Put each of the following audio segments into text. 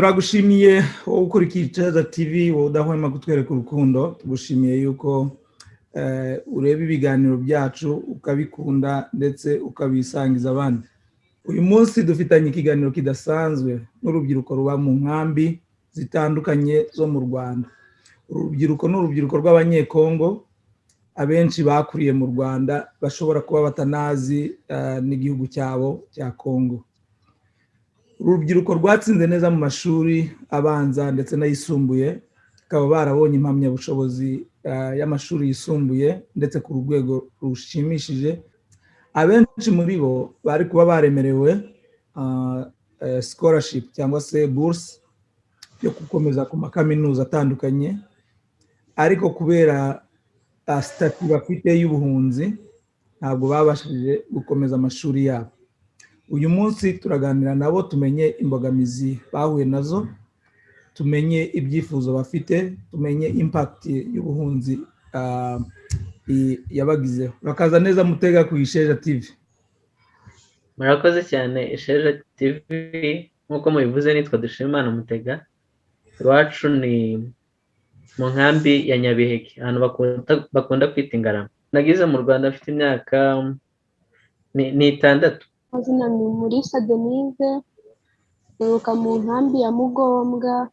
Turagushimiye wowe ukurikiye Isheja TV, wowe udahwema kutwereka urukundo. Tugushimiye yuko ureba ibiganiro byacu ukabikunda ndetse ukabisangiza abandi. Uyu munsi dufitanye ikiganiro kidasanzwe n'urubyiruko ruba mu nkambi zitandukanye zo mu Rwanda. Urubyiruko ni urubyiruko rw'Abanyekongo, abenshi bakuriye mu Rwanda, bashobora kuba batanazi n'igihugu cyabo cya Kongo. Urubyiruko rwatsinze neza mu mashuri abanza ndetse n'ayisumbuye, bakaba barabonye impamyabushobozi y'amashuri yisumbuye ndetse ku rwego rushimishije. Abenshi muri bo bari kuba baremerewe scholarship cyangwa se bourse yo gukomeza ku makaminuza atandukanye, ariko kubera statut bafite y'ubuhunzi ntabwo babashije gukomeza amashuri yabo. Uyu munsi turaganira nabo, tumenye imbogamizi bahuye nazo, tumenye ibyifuzo bafite, tumenye impact y'ubuhunzi yabagizeho. Urakaza neza, Mutega, ku Isheja TV. Murakoze cyane, Isheja TV. Nk'uko mubivuze, nitwa Dushimimana Mutega. Iwacu ni mu nkambi ya Nyabiheke, ahantu bakunda kwita Ingarama. Nageze mu Rwanda mfite imyaka ni 6. Amazina ni Murisa Denise, mvuka mu nkambi ya Mugombwa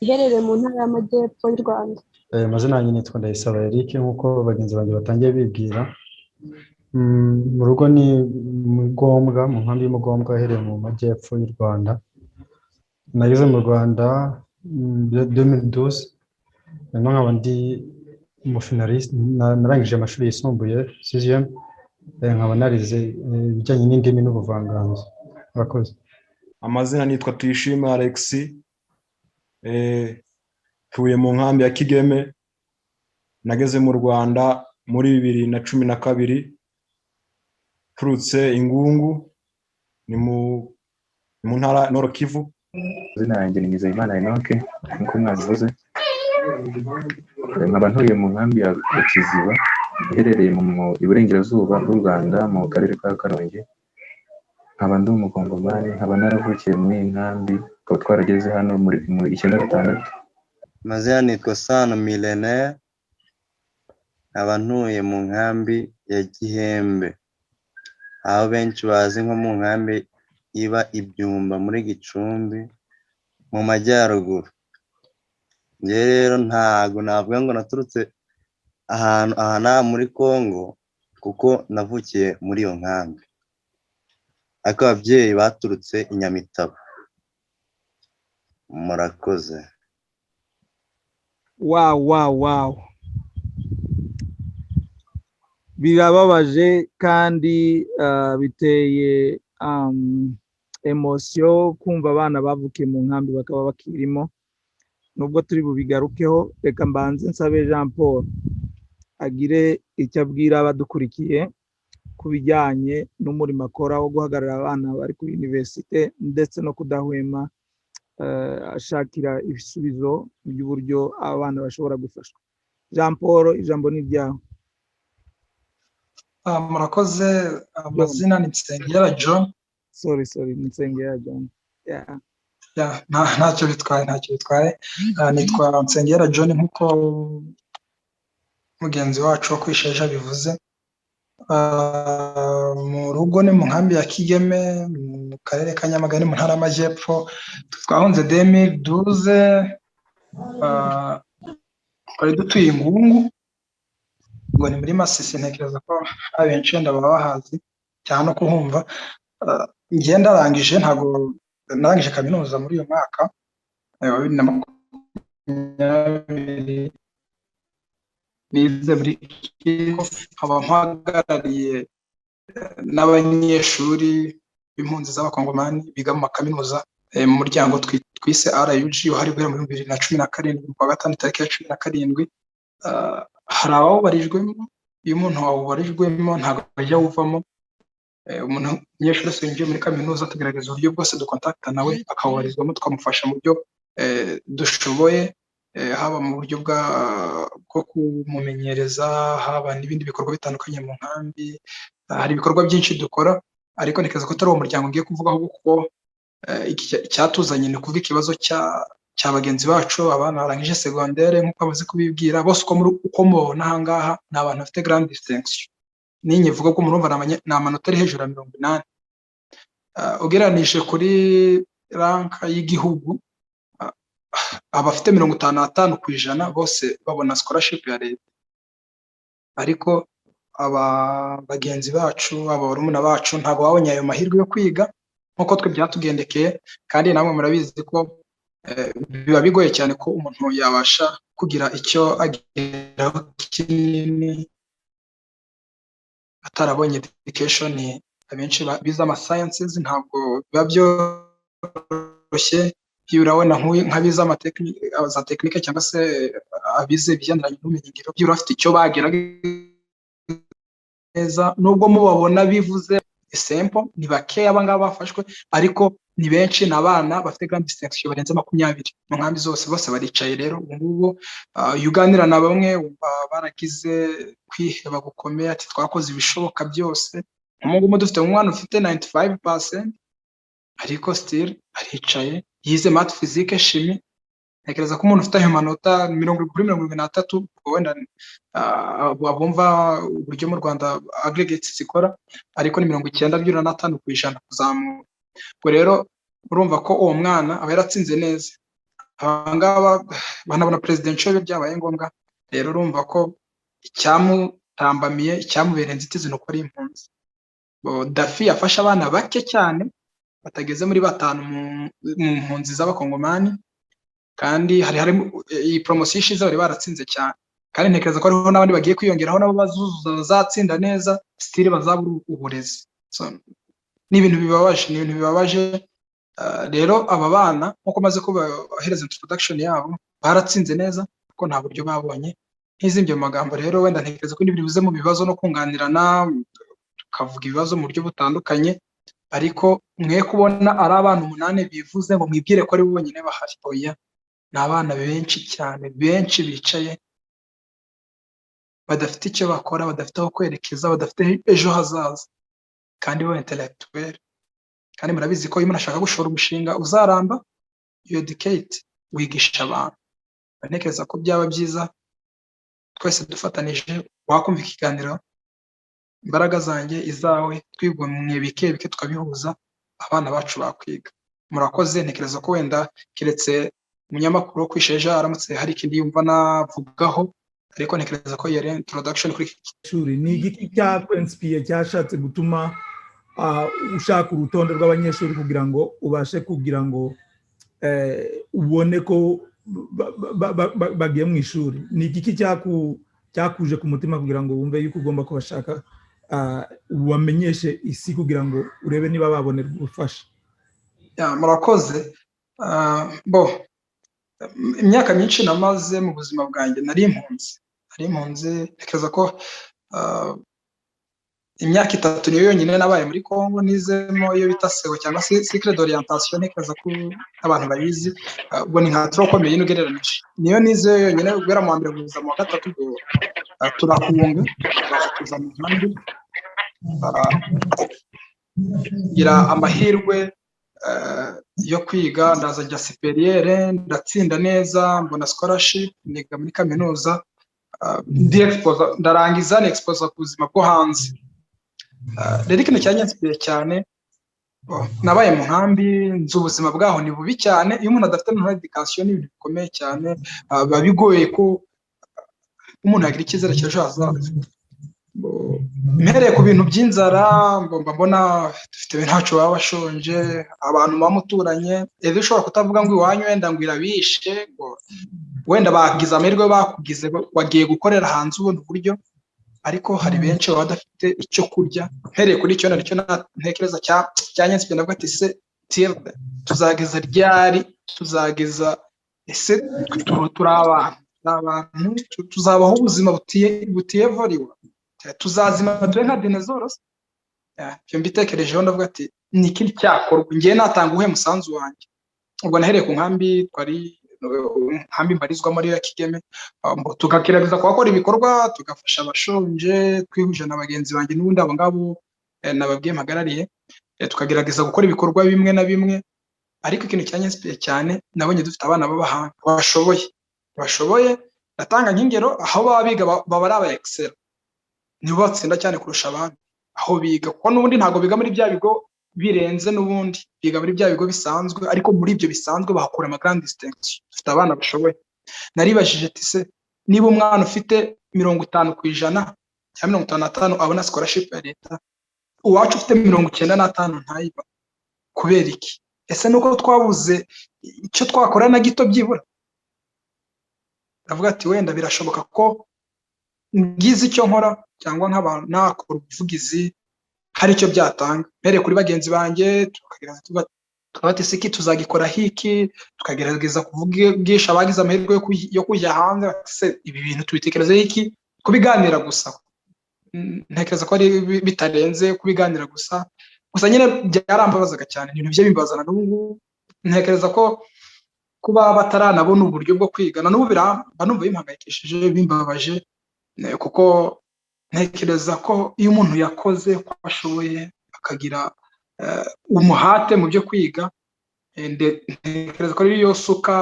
iherereye mu Ntara y'Amajyepfo y'u Rwanda. Amazina yanjye nitwa Ndayisaba Eric, nk'uko bagenzi banjye batangiye bibwira. Mu rugo ni Mugombwa, mu nkambi y'Umugombwa iherereye mu majyepfo y'u Rwanda. Nageze mu Rwanda 2012, hanyuma nkaba ndi umufinaliste, narangije amashuri yisumbuye sixième, nkaba narize ibijyanye n'indimi n'ubuvanganzo. Murakoze. Amazina nitwa Tuyishime Alex, tuye mu nkambi ya Kigeme. Nageze mu Rwanda muri 2012, turutse Ingungu, ni mu ntara Nord Kivu. Amazina yanjye ni Nizeyimana Enoch, nk'uko mwabivuze, nkaba ntuye mu nkambi ya Kiziba iherereye mu iburengerazuba bw'u Rwanda, mu karere ka Karongi. Nkaba ndi Umukongomani, nkaba naravukiye muri iyi nkambi, tukaba twarageze hano muri mu 96. Amazina nitwa Sano Milene, nkaba ntuye mu nkambi ya Gihembe, aho benshi bazi nko mu nkambi iba Ibyumba muri Gicumbi mu majyaruguru. Njye rero ntago navuga ngo naturutse ahantu aha n'aha muri Congo, kuko navukiye muri iyo nkambi, ariko ababyeyi baturutse i Nyamitabo. Murakoze. Wow, birababaje kandi biteye émotion kumva abana bavukiye mu nkambi bakaba bakirimo. Nubwo turi bubigarukeho, reka mbanze nsabe Jean Paul agire icyo abwira abadukurikiye ku bijyanye n'umurimo akora wo guhagararira abana bari kuri université, ndetse no kudahwema ashakira ibisubizo by'uburyo abana bashobora gufashwa. Jean Paul, ijambo ni ryawe. Murakoze. Amazina ni Nsengera John. Sorry, sorry, ni Nsengera John, yeah. Ntacyo bitwaye, ntacyo bitwaye. Nitwa Nsengera John, nk'uko mugenzi wacu wo kwisheja bivuze. Mu rugo ni mu nkambi ya Kigeme, mu karere ka Nyamagabe, mu Ntara y'Amajyepfo. Twahunze 2012, twari dutuye Ingungu, ngo ni muri Masisi. Ntekereza ko abenshi wenda baba bahazi cyangwa no kuhumva. Njye ndarangije, ntabwo narangije kaminuza muri uyu mwaka wa 2020, nize muri, nkaba mpagarariye n'abanyeshuri b'impunzi z'Abakongomani biga mu makaminuza, mu muryango twise RUG, uhari guhera muri 2017 mu kwa gatanu, tariki ya 17. Hari abawubarijwemo. Iyo umuntu wawubarijwemo ntabwo ajya awuvamo. Umuntu, umunyeshuri wese winjiye muri kaminuza, tugerageza uburyo bwose dukontakita nawe akawubarizwamo, tukamufasha mu byo dushoboye, haba mu buryo bwo kumumenyereza, haba n'ibindi bikorwa bitandukanye mu nkambi. Hari ibikorwa byinshi dukora, ariko ntekereza ko atari uwo muryango ngiye kuvugaho, kuko Icyatuzanye ni ukuvuga ikibazo cya bagenzi bacu, abana barangije segondere nk'uko bamaze kubibwira bose. Uko mubabona aha ngaha ni abantu bafite grande distinction. Ninyivuga ko murumva ni amanota ari hejuru ya 80 ugereranije kuri rank y'igihugu. Abafite 55% bose babona scholarship ya leta, ariko aba bagenzi bacu, aba barumuna bacu, ntabwo babonye ayo mahirwe yo kwiga nk'uko twe byatugendekeye. Kandi namwe murabizi ko biba bigoye cyane ko umuntu yabasha kugira icyo ageraho kinini atarabonye education. Abenshi bize ama sciences, ntabwo biba byoroshye. Iyo urabona nk'abize za tekinike cyangwa se abize ibigendanye n'ubumenyingiro, byibura bafite icyo bagerageza, nubwo mubabona bivuze simple. Ni bakeya aba ngaba bafashwe, ariko ni benshi, ni abana bafite grande distinction barenze 20 mu nkambi zose, bose baricaye. Rero ubu ngubu iyo uganira na bamwe, wumva baragize kwiheba gukomeye, ati: "Twakoze ibishoboka byose." Nk'ubu ngubu dufite umwana ufite 95%, ariko still aricaye, yize math, physique, chimie. Ntekereza ko umuntu ufite ayo manota 70 kuri 73, wenda abumva uburyo mu Rwanda aggregates zikora, ariko ni 95% kuzamura. Ubwo rero urumva ko uwo mwana aba yaratsinze neza. Aba ngaba banabona presidential iyo byabaye ngombwa. Rero urumva ko icyamutambamiye, icyamubereye inzitizi, ni uko ari impunzi. DAFI yafashe abana bake cyane batageze muri batanu mu mpunzi z'Abakongomani, kandi hari harimo iyi poromosiyo ishize bari baratsinze cyane, kandi ntekereza ko hariho n'abandi bagiye kwiyongeraho nabo bazuzuza, bazatsinda neza, still bazabura uburezi. Ni ibintu bibabaje, ni ibintu bibabaje. Rero aba bana, nk'uko maze kubahereza introduction yabo, baratsinze neza kuko nta buryo babonye. Ntizimbye mu magambo rero, wenda ntekereza ko bivuze mu bibazo no kunganirana, tukavuga ibibazo mu buryo butandukanye, ariko mwe kubona ari abana 8 bivuze ngo mwibwire ko ari bo bonyine bahari. Oya, ni abana benshi cyane, benshi bicaye badafite icyo bakora, badafite aho kwerekeza, badafite ejo hazaza, kandi bo intellectuel. Kandi murabizi ko iyo umuntu ashaka gushora umushinga uzaramba, you educate, wigisha abantu. Ntekereza ko byaba byiza twese dufatanije, wakumva ikiganiro, imbaraga zanjye, izawe, twigomwe bike bike tukabihuza, abana bacu bakwiga. Murakoze. Ntekereza ko wenda keretse umunyamakuru wo kwisheja aramutse hari ikindi yumva navugaho, ariko ntekereza ko yari introduction kuri Shuri ni igiki cyakwinspiye, cyashatse gutuma ushaka urutonde rw'abanyeshuri kugira ngo ubashe kugira ngo ubone ko bagiye mu ishuri? Ni igiki cyakuje ku mutima kugira ngo wumve yuko ugomba kubashaka, ubamenyeshe isi, kugira ngo urebe niba babonerwa ubufasha? Murakoze. Bo imyaka myinshi namaze mu buzima bwanjye nari impunzi, nari impunzi. Ntekereza ko imyaka 3 niyo yonyine nabaye muri Congo, nizemo iyo bita CO cyangwa se cycle d'orientation. Ntekereza ko abantu babizi. Ubwo ni nka tronc commun ugereranije, niyo nize yonyine guhera mu wa mbere kugeza mu wa gatatu. Ubwo turahunga, turaza tuza mu nkambi, ngira amahirwe yo kwiga, ndaza njya supérieur, ndatsinda neza, mbona scholarship, niga muri kaminuza, ndi exposa, ndarangiza, ni exposa ku buzima bwo hanze. Rero ikintu cyanyansipiye cyane, nabaye mu nkambi, nzi ubuzima bwaho ni bubi cyane. Iyo umuntu adafite noneho education, ni ibintu bikomeye cyane, biba bigoye ko umuntu yagira icyizere cy'ejo hazaza. Mpereye ku bintu by'inzara, mba mbona dufite ntacu baba bashonje, abantu muba muturanye. Ejo ushobora kutavuga ngo iwanyu wenda ngo irabishe, ngo wenda bagize amahirwe bakugize wagiye gukorera hanze ubundi buryo, ariko hari benshi baba badafite icyo kurya. Mpereye kuri icyo, nicyo ntekereza cyanyansipiye. Ndavuga ati: "Se tilde tuzageza ryari? Tuzageza ese turi abantu, tuzabaho ubuzima butiyevoriwa, tuzazima tube nka dinosaurs?" Ibyo mbitekerejeho, ndavuga ati: "Ni iki cyakorwa? Ngewe natanga uwuhe musanzu wanjye?" Ubwo nahereye ku nkambi, twari nkambi mbarizwamo ariyo ya Kigeme, tukagerageza kuhakora ibikorwa, tugafasha abashonje, twihuje na bagenzi banjye n'ubundi abo ngabo nababwiye mpagarariye, tukagerageza gukora ibikorwa bimwe na bimwe. Ariko ikintu cyanyinspiye cyane, nabonye dufite abana b'abahanga bashoboye. Ndatanga nk'ingero, aho baba biga baba ari aba excellent, nibo batsinda cyane kurusha abandi aho biga, kuko n'ubundi ntabwo biga muri bya bigo birenze, n'ubundi biga muri bya bigo bisanzwe, ariko muri ibyo bisanzwe bahakura ama grand distinction. Dufite abana bashoboye. Naribajije ati: "Se niba umwana ufite 50% cyangwa 55 abona scholarship ya leta, uwacu ufite 95 ntayiba, kubera iki? Ese nuko twabuze icyo twakora na gito byibura?" Ndavuga ati: "Wenda birashoboka ko ngize icyo nkora cyangwa nkaba nakora ubuvugizi, hari icyo byatanga." Mpereye kuri bagenzi banjye, tukagerageza tukavuga ati: "Siki tuzagikora hiki?" Tukagerageza kuvugisha abagize amahirwe yo kujya hanze, bati: "Se ibi bintu tubitekerezaho iki?" Kubiganira gusa, ntekereza ko ari bitarenze kubiganira gusa nyine byarambabazaga cyane, ibintu bye bimbabaza na n'ubu ngubu. Ntekereza ko kuba bataranabona uburyo bwo kwiga, na n'ubu mba numva bimpangayikishije, bimbabaje, kuko ntekereza ko iyo umuntu yakoze uko ashoboye, akagira umuhate mu byo kwiga, ntekereza ko ariyo suka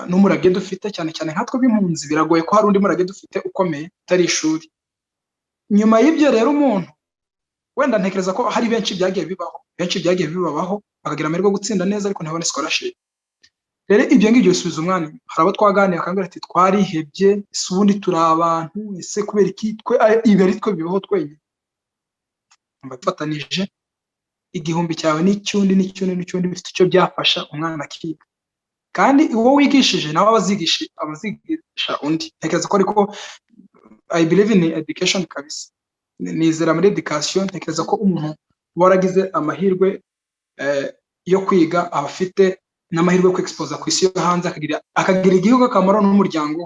n'umurage dufite, cyane cyane nkatwe b'impunzi. Biragoye ko hari undi murage dufite ukomeye utari ishuri. Nyuma y'ibyo rero, umuntu wenda ntekereza ko hari benshi byagiye bibaho, benshi byagiye bibabaho, bakagira amahirwe yo gutsinda neza ariko ntibabone scholarship. Rero ibyo ngibyo bisubiza umwana inyuma. Hari abo twaganiriye bakambwira ati: "Twarihebye, ese ubundi turi abantu? Ese kubera iki twe ibi ari twe bibaho twenyine?" Bafatanije igihumbi cyawe n'icyundi n'icyundi n'icyundi, bifite icyo byafasha umwana akiga. Kandi uwo wigishije nawe aba azigisha undi. Ntekereza ko, ariko I believe in education kabisa, nizera muri education. Ntekereza ko umuntu uba waragize amahirwe yo kwiga aba afite n'amahirwe yo kwexposa ku isi yo hanze, akagira igihugu akamaro n'umuryango.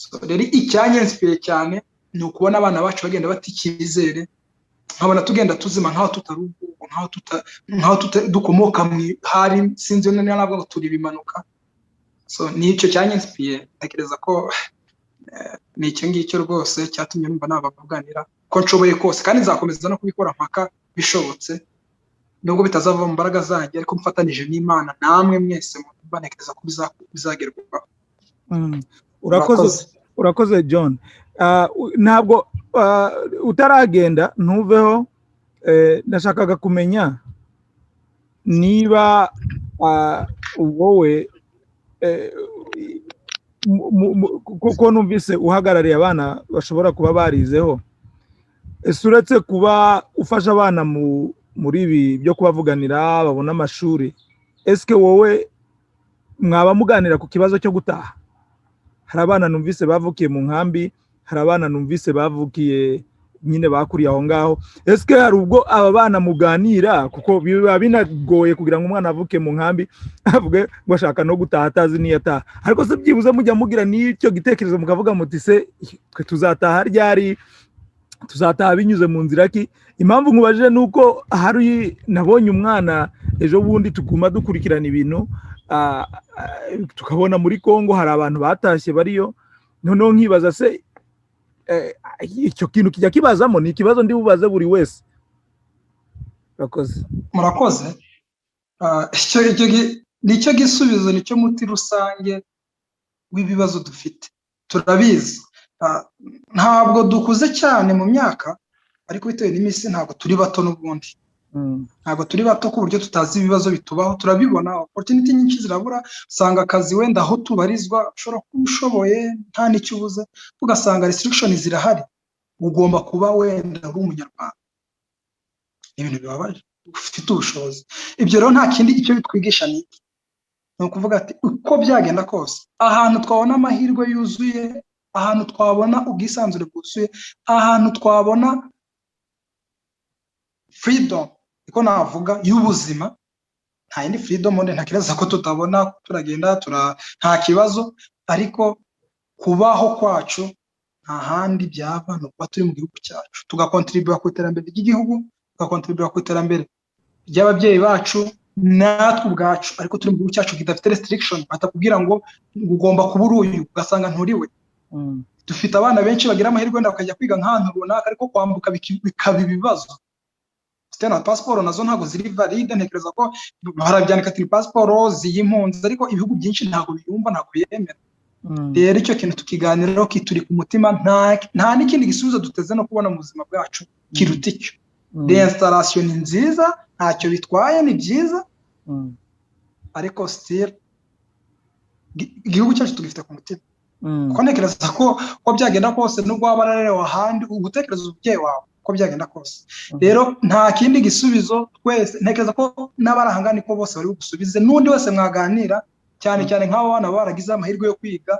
So, rero icyanyinspiye cyane ni ukubona abana bacu bagenda bata icyizere, nkabona tugenda tuzima nk'aho tutari ubwoko, nk'aho dukomoka mu hari, sinzi niba navuga ngo turi ibimanuka. So ni icyo cyanyinspiye. Ntekereza ko ni icyo ngicyo rwose cyatumye numva nabavuganira ko nshoboye kose, kandi nzakomeza no kubikora mpaka bishobotse, nubwo bitazava mu mbaraga zanjye, ariko mfatanije n'Imana namwe mwese mba ntekereza ko bizagerwaho. Urakoze, urakoze John. Ntabwo utaragenda, ntuveho. Nashakaga kumenya niba wowe kuko numvise uhagarariye abana bashobora kuba barizeho, ese uretse kuba ufasha abana muri ibi byo kubavuganira babona amashuri, ese wowe mwaba muganira ku kibazo cyo gutaha? Hari abana numvise bavukiye mu nkambi, hari abana numvise bavukiye nyine, bakuriye aho ngaho. Ese hari ubwo aba bana muganira? Kuko biba binagoye kugira ngo umwana avuke mu nkambi avuge ngo ashaka no gutaha atazi n'iyo ataha. Ariko se byibuze mujya mugira n'icyo gitekerezo, mukavuga muti: "Se twe tuzataha ryari? Tuzataha binyuze mu nzira ki?" Impamvu nkubajije ni uko hari nabonye umwana ejo bundi, tuguma dukurikirana ibintu, tukabona muri Congo hari abantu batashye bariyo. Noneho nkibaza se icyo kintu kijya kibazamo? Ni ikibazo ndi bubaze buri wese. Urakoze. Murakoze. Nicyo gisubizo, nicyo muti rusange w'ibibazo dufite. Turabizi, ntabwo dukuze cyane mu myaka, ariko bitewe n'iminsi ntabwo turi bato n'ubundi. Ntabwo turi bato ku buryo tutazi ibibazo bitubaho, turabibona. Opportunity nyinshi zirabura. Usanga akazi wenda aho tubarizwa ushobora kuba ushoboye nta n'icyo ubuze, ugasanga restriction zirahari, ugomba kuba wenda uri Umunyarwanda. Ni ibintu bibabaje ufite ubushobozi. Ibyo rero nta kindi icyo bitwigisha ni iki? Ni ukuvuga ati uko byagenda kose, ahantu twabona amahirwe yuzuye, ahantu twabona ubwisanzure bwuzuye, ahantu twabona freedom, niko navuga, y'ubuzima, nta yindi freedom ntekereza ko tutabona. Turagenda nta kibazo, ariko kubaho kwacu nta handi byava, ni ukuba turi mu gihugu cyacu, tugakontribuwa ku iterambere ry'igihugu, tugakontribuwa ku iterambere ry'ababyeyi bacu natwe ubwacu, ariko turi mu gihugu cyacu kidafite restriction, batakubwira ngo ugomba kuba uri uyu, ugasanga nturiwe. Dufite abana benshi bagira amahirwe wenda bakajya kwiga nk'ahantu runaka, ariko kwambuka bikaba ibibazo. Dufite na pasiporo nazo ntabwo ziri valide. Ntekereza ko barabyandika ati pasiporo ziy'impunzi, ariko ibihugu byinshi ntabwo biyumva, ntabwo biyemera. Rero icyo kintu tukiganiraho kituri ku mutima, nta n'ikindi gisubizo duteze no kubona mu buzima bwacu kiruta icyo. Reinstallation ni nziza, ntacyo bitwaye, ni byiza, ariko still igihugu cyacu tugifite ku mutima, kuko ntekereza ko uko byagenda kose, nubwo waba wararerewe ahandi, ugutekereza umubyeyi wawe uko byagenda kose. Rero nta kindi gisubizo. Twese ntekereza ko n'abari aha ngaha niko bose bari bugusubize, n'undi wese mwaganira, cyane cyane nk'abo bana baba baragize amahirwe yo kwiga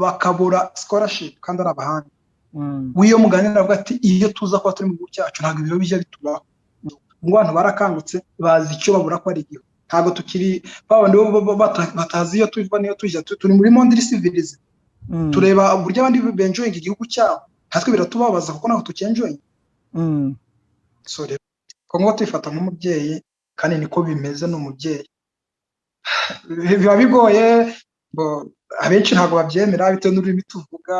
bakabura scholarship kandi ari abahanga. W'iyo muganira avuga ati iyo tuza kuba turi mu gihugu cyacu ntabwo ibiro bijya bitubaho. Ngo abantu barakangutse, bazi icyo babura ko ari igihugu. Ntabwo tukiri babandi batazi iyo tuva n'iyo tujya. Turi muri monde civilisé, tureba uburyo abandi benjoyinga igihugu cyabo, natwe biratubabaza kuko ntabwo tukenjoyinga. So rero Kongo tuyifata nk'umubyeyi, kandi niko bimeze, ni umubyeyi. Biba bigoye, abenshi ntabwo babyemera bitewe n'ururimi tuvuga.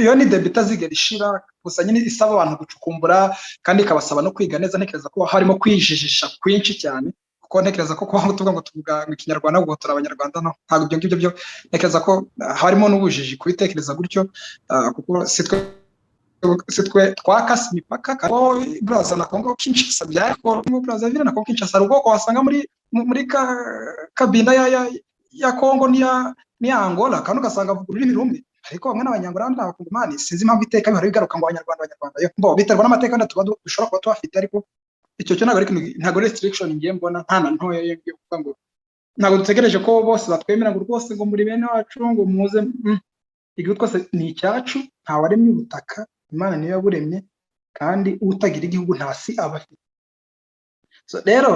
Iyo ni débat itazigera ishira, gusa nyine isaba abantu gucukumbura kandi ikabasaba no kwiga neza. Ntekereza ko harimo kwijijisha kwinshi cyane, kuko ntekereza ko kuba tuvuga ngo tuvuga ngo ikinyarwanda ngo turi abanyarwanda, no ntabwo ibyo ngibyo byo. Ntekereza ko harimo n'ubujiji kubitekereza gutyo, kuko si twe twakase imipaka. Brazza na Congo Kinshasa byari Congo Brazzaville na Congo Kinshasa, hari ubwoko wasanga muri Kabinda ya Congo n'iya Angola, kandi ugasanga avuga ururimi rumwe, ariko bamwe n'abanyarwanda abandi ni abakongomani. Sinzi impamvu iteka bihora bigaruka ngo abanyarwanda, abanyarwanda. Bo biterwa n'amateka wenda tuba dushobora kuba tuhafite, ariko icyo cyo ntabwo ari ntabwo ari restriction ngiye mbona nta na ntoya yo kuvuga ngo ntabwo dutegereje ko bose batwemera ngo rwose ngo muri bene wacu ngo muze. Igihugu twese ni icyacu, ntawaremye ubutaka, Imana niyo yaburemye, kandi utagira igihugu nta si aba afite. Rero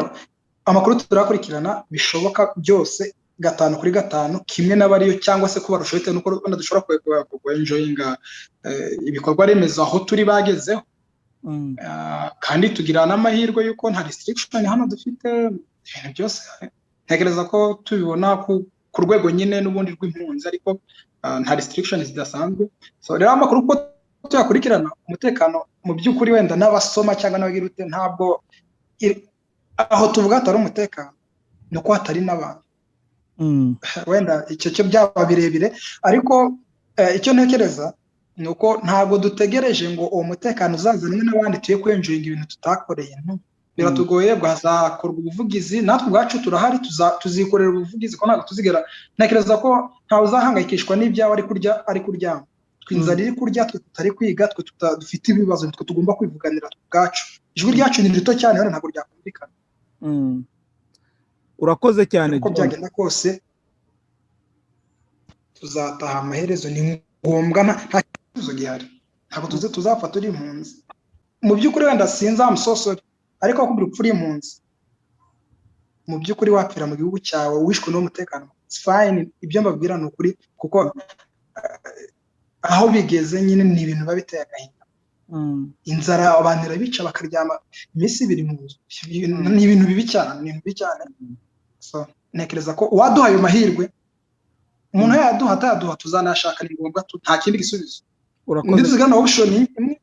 amakuru turakurikirana bishoboka byose gatanu kuri gatanu, kimwe n'abariyo cyangwa se kubarusha, bitewe n'uko wenda dushobora kwenjoyinga ibikorwa remezo aho turi bagezeho, kandi tugira n'amahirwe y'uko nta restriction hano dufite. Ibintu byose ntekereza ko tubibona ku rwego nyine n'ubundi rw'impunzi, ariko nta restriction zidasanzwe. So rero amakuru uko tuyakurikirana, umutekano mu by'ukuri wenda n'abasoma cyangwa n'abagira ute, ntabwo aho tuvuga hatari umutekano, ni uko hatari n'abantu. Wenda icyo cyo byaba birebire, ariko icyo ntekereza ni uko ntabwo dutegereje ngo uwo mutekano uzazanwe n'abandi tuye kwenjoyinga ibintu tutakoreye. Biratugoye, bwazakorwa ubuvugizi, natwe ubwacu turahari, tuzikorera ubuvugizi, ko ntabwo tuzigera. Ntekereza ko ntawe uzahangayikishwa n'ibyawe ari kurya, ari kuryama. Twe inzara iri kurya, twe tutari kwiga, twe dufite ibibazo, twe tugomba kwivuganira ubwacu. Ijwi ryacu ni rito cyane hano, ntabwo ryakumvikana. Urakoze cyane. Uko byagenda kose tuzataha amaherezo, ni ngombwa, nta kibazo gihari. Ntabwo tuzi tuzapfa turi impunzi mu by'ukuri. Wenda sinzi, I'm so sorry, ariko wakubwira upfa uri impunzi, mu by'ukuri wapfira mu gihugu cyawe wishwe n'umutekano, it's fine. Ibyo mbabwira ni ukuri, kuko aho bigeze nyine ni ibintu biba biteye agahinda. Inzara abantu irabica, bakaryama iminsi 2 mu nzu. Ni ibintu bibi cyane, ni ibintu bibi cyane. So ntekereza ko uwaduha ayo mahirwe, umuntu yayaduha atayaduha, tuzanashaka, ni ngombwa, nta kindi gisubizo. Ntituzigana option imwe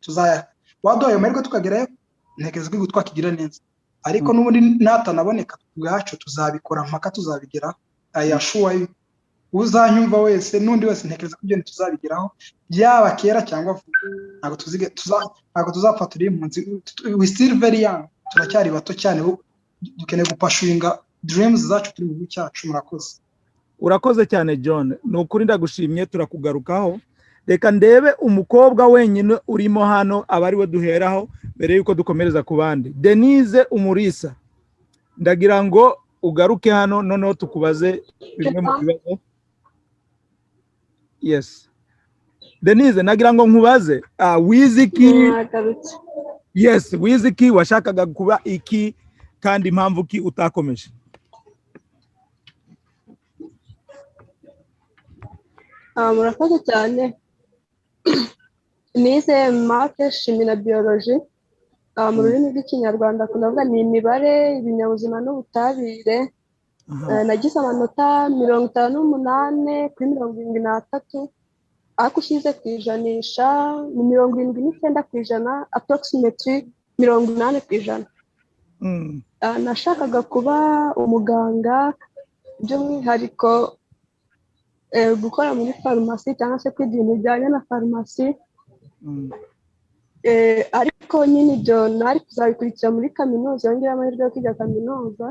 tuzaya. Waduha ayo mahirwe tukagerayo, ntekereza ko twakigira neza, ariko n'ubundi natanaboneka ubwacu tuzabikora mpaka tuzabigeraho. Ayashuwa uzanyumva wese n'undi wese, ntekereza ko ibyo ntituzabigeraho, byaba kera cyangwa vuba. Ntabwo tuzapfa turi impunzi. We still very young, turacyari bato cyane, dukeneye gupursuinga dreams zacu turi mu gihugu cyacu. Murakoze. Urakoze cyane John, ni ukuri ndagushimye, turakugarukaho. Reka ndebe umukobwa wenyine urimo hano, aba ari we duheraho mbere y'uko dukomereza ku bandi. Denise Umurisa, ndagira ngo ugaruke hano noneho tukubaze bimwe mu bibazo. Yes, Denise, nagira ngo nkubaze, wize iki? Mwagarutse. Yes, wize iki? Washakaga kuba iki, kandi impamvu ki utakomeje? Murakoze cyane. Nize math, chimie na biology. Mu rurimi rw'ikinyarwanda kunavuga ni imibare, ibinyabuzima n'ubutabire. Nagize amanota 58 kuri 73, ariko ushyize ku ijanisha ni 79% approximately. 80%. Nashakaga kuba umuganga, by'umwihariko gukora muri farumasi cyangwa se kwiga ibintu bijyanye na farumasi. Ariko nyine ibyo nari kuzabikurikira muri kaminuza, yongera amahirwe yo kwiga kaminuza.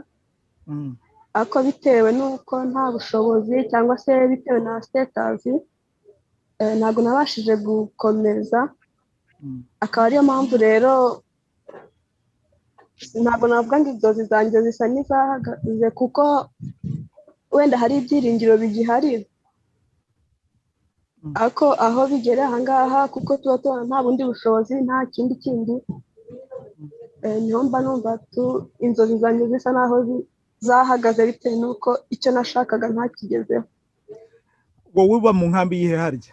Ariko bitewe n'uko nta bushobozi cyangwa se bitewe na status, ntabwo nabashije gukomeza. Akaba ariyo mpamvu rero ntabwo navuga ngo inzozi zanjye zisa n'izahagaze, kuko wenda hari ibyiringiro bigihari, ariko aho bigera ahangaha kuko tuba tubona nta bundi bushobozi, nta kindi kindi, niho mba numva inzozi zanjye zisa n'aho zahagaze bitewe n'uko icyo nashakaga ntakigezeho. Wowe uba mu nkambi yihe harya?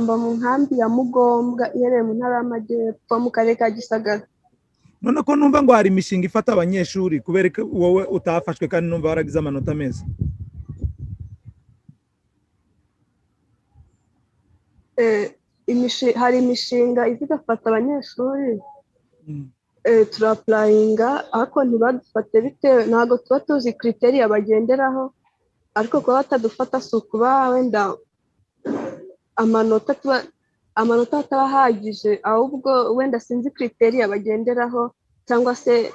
Mba mu nkambi ya Mugombwa iherereye mu ntara y'Amajyepfo mu karere ka Gisagara. None ko numva ngo hari imishinga ifata abanyeshuri, kubera ko wowe utafashwe kandi numva waragize amanota meza? Hari imishinga iza igafata abanyeshuri, turapurayinga ariko ntibadufate bitewe ntabwo tuba tuzi kriteriya bagenderaho, ariko kuba batadufata si ukuba wenda amanota ataba ahagije, ahubwo wenda sinzi kriteriya bagenderaho, cyangwa se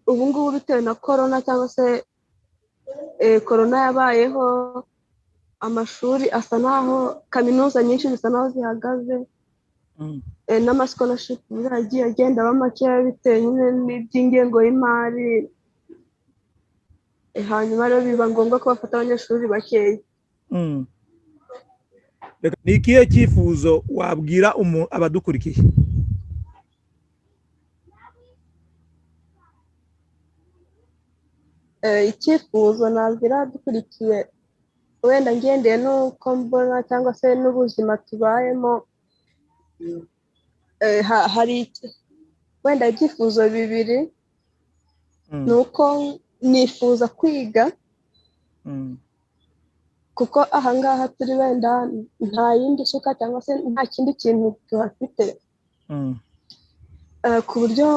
ubu ngubu bitewe na korona cyangwa se korona yabayeho, amashuri asa naho kaminuza nyinshi zisa naho zihagaze, n'amascholarship yagiye agenda aba makeya bitewe nyine n'iby'ingengo y'imari. Hanyuma rero biba ngombwa ko bafata abanyeshuri bakeya. Ni ikihe cyifuzo wabwira abadukurikiye? Icyifuzo nabwira abadukurikiye, wenda ngendeye n'uko mbona cyangwa se n'ubuzima tubayemo, hari wenda ibyifuzo bibiri. Ni uko nifuza kwiga, kuko ahangaha turi wenda nta yindi suka cyangwa se nta kindi kintu tuhafite, ku buryo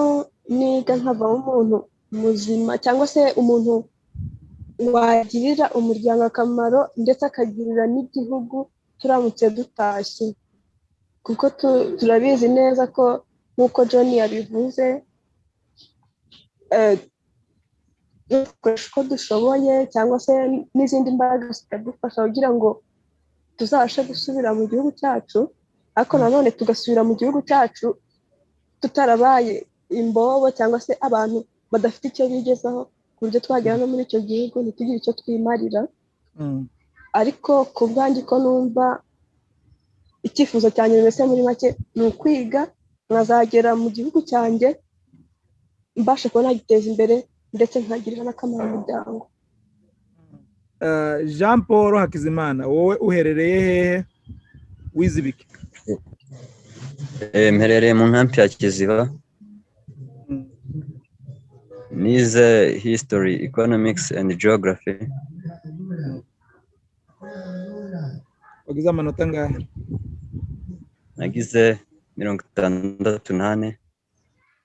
niga nkavamo umuntu muzima cyangwa se umuntu wagirira umuryango akamaro ndetse akagirira n'igihugu turamutse dutashye. Kuko turabizi neza ko nk'uko John yabivuze, dukoresha uko dushoboye cyangwa se n'izindi mbaraga zikadufasha kugira ngo tuzabashe gusubira mu gihugu cyacu, ariko nanone tugasubira mu gihugu cyacu tutarabaye imbobo cyangwa se abantu badafite icyo bigezaho, ku buryo twagera no muri icyo gihugu ntitugire icyo twimarira. Ariko ku bwanjye ko numva icyifuzo cyanjye mbese muri make ni ukwiga nkazagera mu gihugu cyanjye mbasha kuba nagiteza imbere ndetse nkagirira n'akamaro umuryango. Jean Paul Hakizimana, wowe uherereye hehe, wize ibiki? Mperereye mu nkambi ya Kiziba. Nize history, economics and geography. Wagize amanota angahe? Nagize 64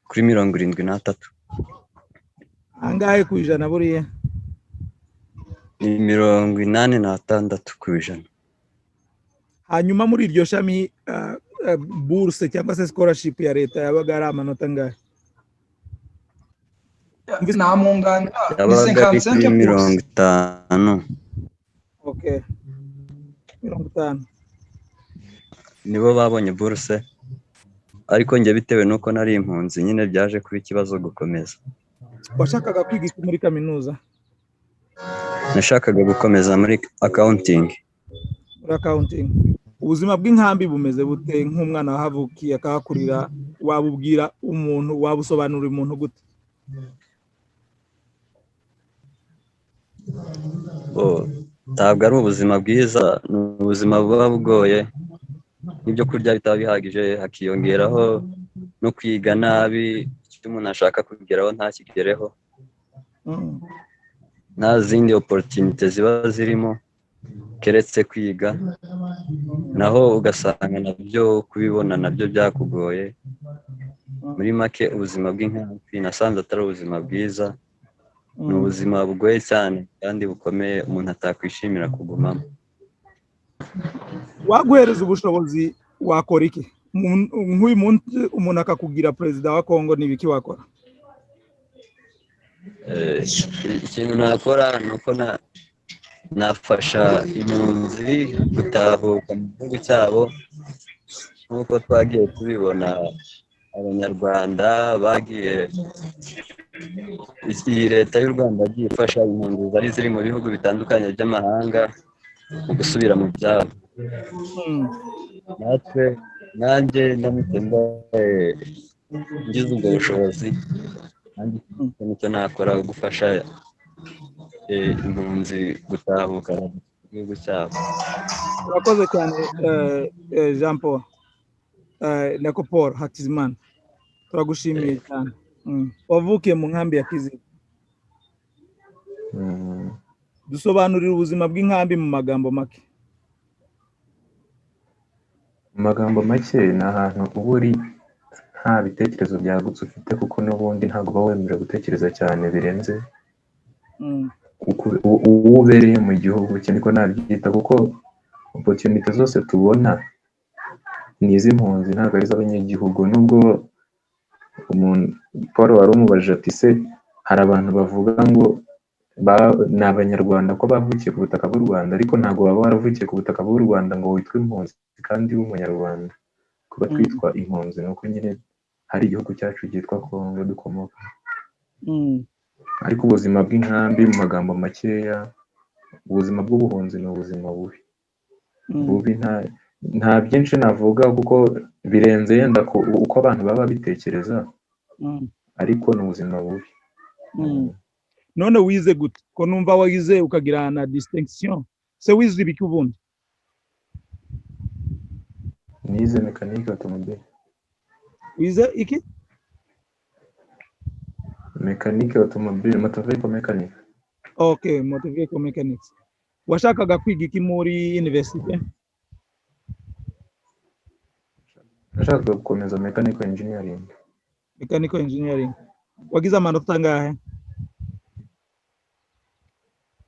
kuri 73. Angahe ku ijana buriya? Ni 86%. Hanyuma muri iryo shami bourse cyangwa se scholarship ya leta yabaga ari amanota angahe? Namwunganira yabaga ari kuri 50. Okay, 50 nibo babonye bourse, ariko njye bitewe nuko nari impunzi nyine byaje kuba ikibazo gukomeza. Washakaga kwiga iki muri kaminuza? Nashakaga gukomeza muri accounting. Muri accounting. Ubuzima bw'inkambi bumeze bute nk'umwana wahavukiye akahakurira, wabubwira umuntu, wabusobanurira umuntu gute? Ntabwo ari ubuzima bwiza, ni ubuzima buba bugoye, n'ibyo kurya bitaba bihagije, hakiyongeraho no kwiga nabi, icyo umuntu ashaka kugeraho ntakigereho, nta zindi opportunity ziba zirimo. Keretse kwiga, naho ugasanga nabyo kubibona nabyo byakugoye. Muri make, ubuzima bw'inkambi nasanze atari ubuzima bwiza, ni ubuzima bugoye cyane kandi bukomeye umuntu atakwishimira kugumamo. Waguhereza ubushobozi, wakora iki? Nk'uyu munsi umuntu akakugira perezida wa Kongo, ni ibiki wakora? Ikintu nakora ni uko nafasha impunzi gutahuka mu gihugu cyabo, nk'uko twagiye tubibona Abanyarwanda bagiye, iyi leta y'u Rwanda yagiye ifasha impunzi zari ziri mu bihugu bitandukanye by'amahanga mu gusubira mu byabo. Natwe, nanjye ndamutse mbaye ngize ubwo bushobozi, nanjye icyo nicyo nakora, gufasha impunzi gutahuka mu gihugu cyabo. Urakoze cyane, Jean Paul, nako Paul Hakizimana, turagushimiye cyane. Wavukiye mu nkambi ya Kiziba. Dusobanurira ubuzima bw'inkambi mu magambo make. Mu magambo make, ni ahantu uba uri nta bitekerezo byagutse ufite, kuko n'ubundi ntabwo uba wemerewe gutekereza cyane birenze uwo ubereye mu gihugu cye, niko nabyita, kuko opportunity zose tubona ni iz'impunzi, ntabwo ari iz'abanyagihugu. Nubwo umuntu Paul wari umubajije ati: "Se hari abantu bavuga ngo ni Abanyarwanda ko bavukiye ku butaka bw'u Rwanda?" Ariko ntabwo waba waravukiye ku butaka bw'u Rwanda ngo witwe impunzi kandi w'Umunyarwanda. Kuba twitwa impunzi ni uko nyine hari igihugu cyacu cyitwa Kongo dukomoka. Ariko ubuzima bw'inkambi, mu magambo makeya, ubuzima bw'ubuhunzi ni ubuzima bubi bubi. Nta byinshi navuga kuko birenze yenda uko abantu baba babitekereza, ariko ni ubuzima bubi. None wize gute, ko numva wize ukagira na distinction? Se wize ibiki ubundi? Nize mécanique automobile. Wize iki? Mécanique automobile, motor vehicle mechanic. Okay, motor vehicle mechanics. Washakaga kwiga iki muri university? Nashakaga gukomeza mechanical engineering. Mechanical engineering. Wagize amanota angahe?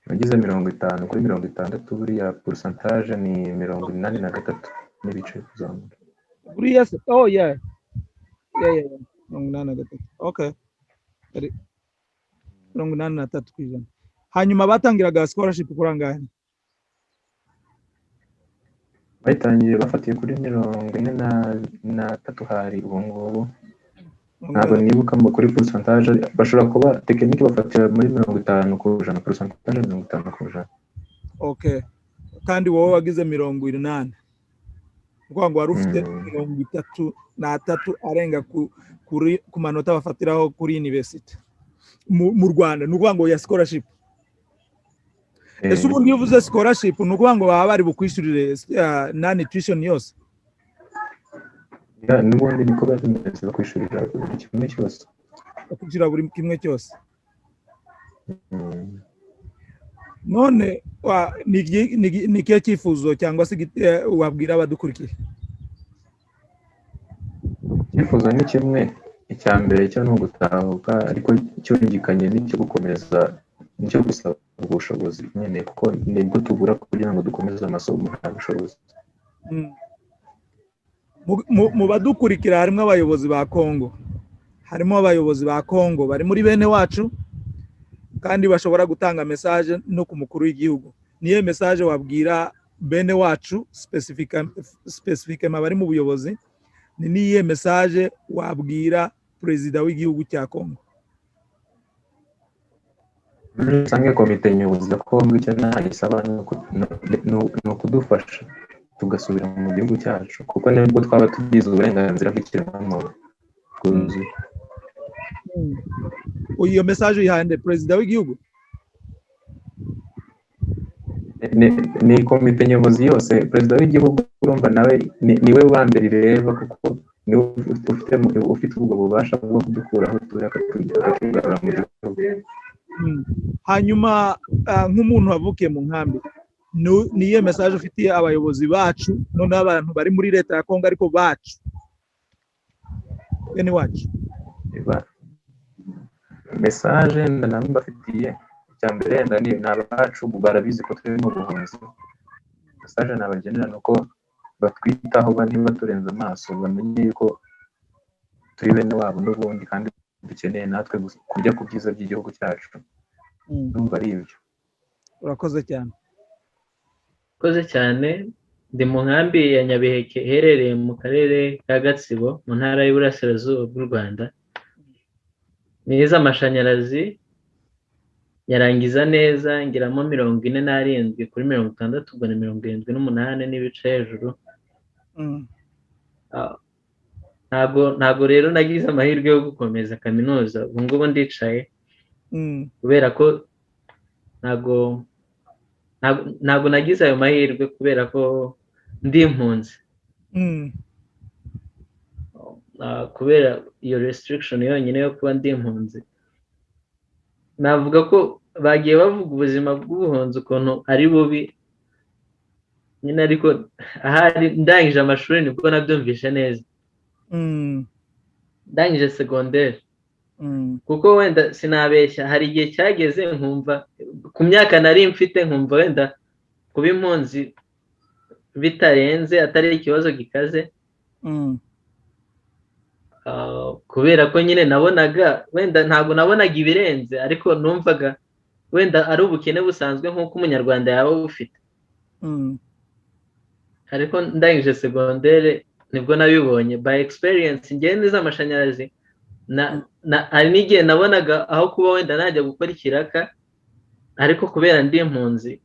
Nagize 50 kuri 60. Buriya pourcentage ni 83 n'ibice kuzamura. Buriya se, oh yeah, 83, okay. Ari 83%. Hanyuma batangiraga scholarship kuri angahe? Bayitangiye bafatiye kuri 43 hari ubu ngubu. Ntabwo nibuka ngo kuri pourcentage, bashobora kuba technique bafatira muri 50%, pourcentage 50%. Okay, kandi wowe wagize 80, ni ukuvuga ngo wari ufite 33 arenga ku manota bafatiraho kuri university mu Rwanda, ni ukuvuga ngo ya scholarship. Ese ubundi iyo uvuze scholarship, ni ukuvuga ngo baba bari bukwishyurire nani, tuition yose? Yeah, n'ubundi niko biba bimeze, bakwishyurira buri kimwe cyose. Bakwishyura buri kimwe cyose. None ni ikihe cyifuzo cyangwa se wabwira abadukurikiye? Icyifuzo ni kimwe. Icya mbere cyo ni ugutahuka, ariko cyungikanye n'icyo gukomeza, nicyo gusaba ubushobozi nyine, kuko nibwo tubura kugira ngo dukomeze amasomo, nta bushobozi. Mu badukurikira harimo abayobozi ba Kongo, harimo abayobozi ba Kongo bari muri bene wacu kandi bashobora gutanga message no ku mukuru w'igihugu. Niyo message wabwira bene wacu, spécifiquement bari mu buyobozi, ni niyihe message wabwira perezida w'igihugu cya Kongo? Muri rusange, komite nyobozi ya Kongo, icyo nayisaba ni ukudufasha tugasubira mu gihugu cyacu, kuko nibwo twaba tugize uburenganzira bw'ikiremwamuntu bwuzuye. Iyo message uyihaye nde? Perezida w'igihugu? Ni komite nyobozi yose. Perezida w'igihugu urumva nawe niwe wa mbere ireba, kuko niwe ufite ubwo bubasha bwo kudukura aho turi akatugarura mu gihugu. Hanyuma nk'umuntu wavukiye mu nkambi, Niyo message ufitiye abayobozi bacu, noneho abantu bari muri leta ya Kongo, ariko bacu, bene wacu? Message mbafitiye, icya mbere wenda ni abacu, barabizi ko turi mu buhunzi. Message nabagenera ni uko batwitaho, ntibaturenze amaso, bamenye yuko turi bene wabo n'ubundi, kandi dukeneye natwe kurya ku byiza by'igihugu cyacu. Ndumva ari ibyo. Urakoze cyane. Urakoze cyane. Ndi mu nkambi ya Nyabiheke, iherereye mu karere ka Gatsibo, mu ntara y'Iburasirazuba bw'u Rwanda. Nize amashanyarazi, nyarangiza neza, ngiramo 47 kuri 60, ubwo ni 78 n'ibice hejuru. Ntabwo rero nagize amahirwe yo gukomeza kaminuza. Ubu ngubu ndicaye kubera ko ntabwo nagize ayo mahirwe, kubera ko ndi impunzi. Kubera iyo restriction yonyine yo kuba ndi impunzi. Navuga ko bagiye bavuga ubuzima bw'ubuhunzi ukuntu ari bubi nyine, ariko ahari ndangije amashuri nibwo nabyumvishe neza, ndangije segonderi, kuko wenda sinabeshya, hari igihe cyageze nkumva ku myaka nari mfite, nkumva wenda kuba impunzi bitarenze, atari ikibazo gikaze, kubera ko nyine nabonaga wenda, ntabwo nabonaga ibirenze, ariko numvaga wenda ari ubukene busanzwe nk'uko umunyarwanda yaba bufite. Ariko ndangije segondere nibwo nabibonye by experience. Ngewe nize amashanyarazi, hari n'igihe nabonaga aho kuba wenda najya gukora ikiraka, ariko kubera ndi impunzi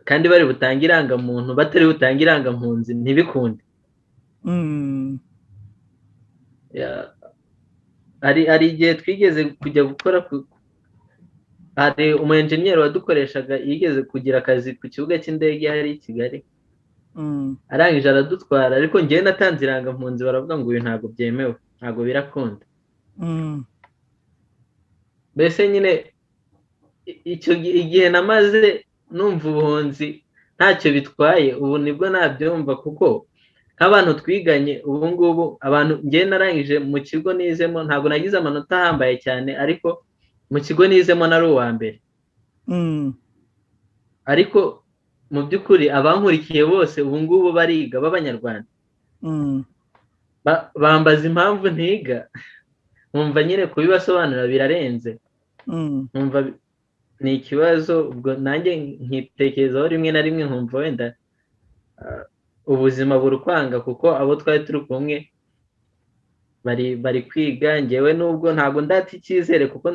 kandi bari butange irangamuntu, batari butange irangampunzi ntibikunde. Hari igihe twigeze kujya gukora, hari umu enjeniyeri wadukoreshaga yigeze kugira akazi ku kibuga cy'indege hari i Kigali, arangije aradutwara, ariko ngewe natanze irangampunzi, baravuga ngo uyu ntabwo byemewe, ntabwo birakunda. Mbese nyine icyo igihe namaze numva ubuhunzi ntacyo bitwaye, ubu nibwo nabyumva, kuko nk'abantu twiganye ubu ngubu, abantu ngewe narangije mu kigo nizemo, ntabwo nagize amanota ahambaye cyane, ariko mu kigo nizemo nari uwa mbere. Ariko mu by'ukuri abankurikiye bose ubu ngubu bariga b'Abanyarwanda. Bambaza impamvu ntiga, nkumva nyine kubibasobanurira birarenze, nkumva ni ikibazo. Ubwo nanjye nkitekerezaho rimwe na rimwe, nkumva wenda ubuzima burukwanga, kuko abo twari turi kumwe bari kwiga, ngewe nubwo ntabwo ndata icyizere, kuko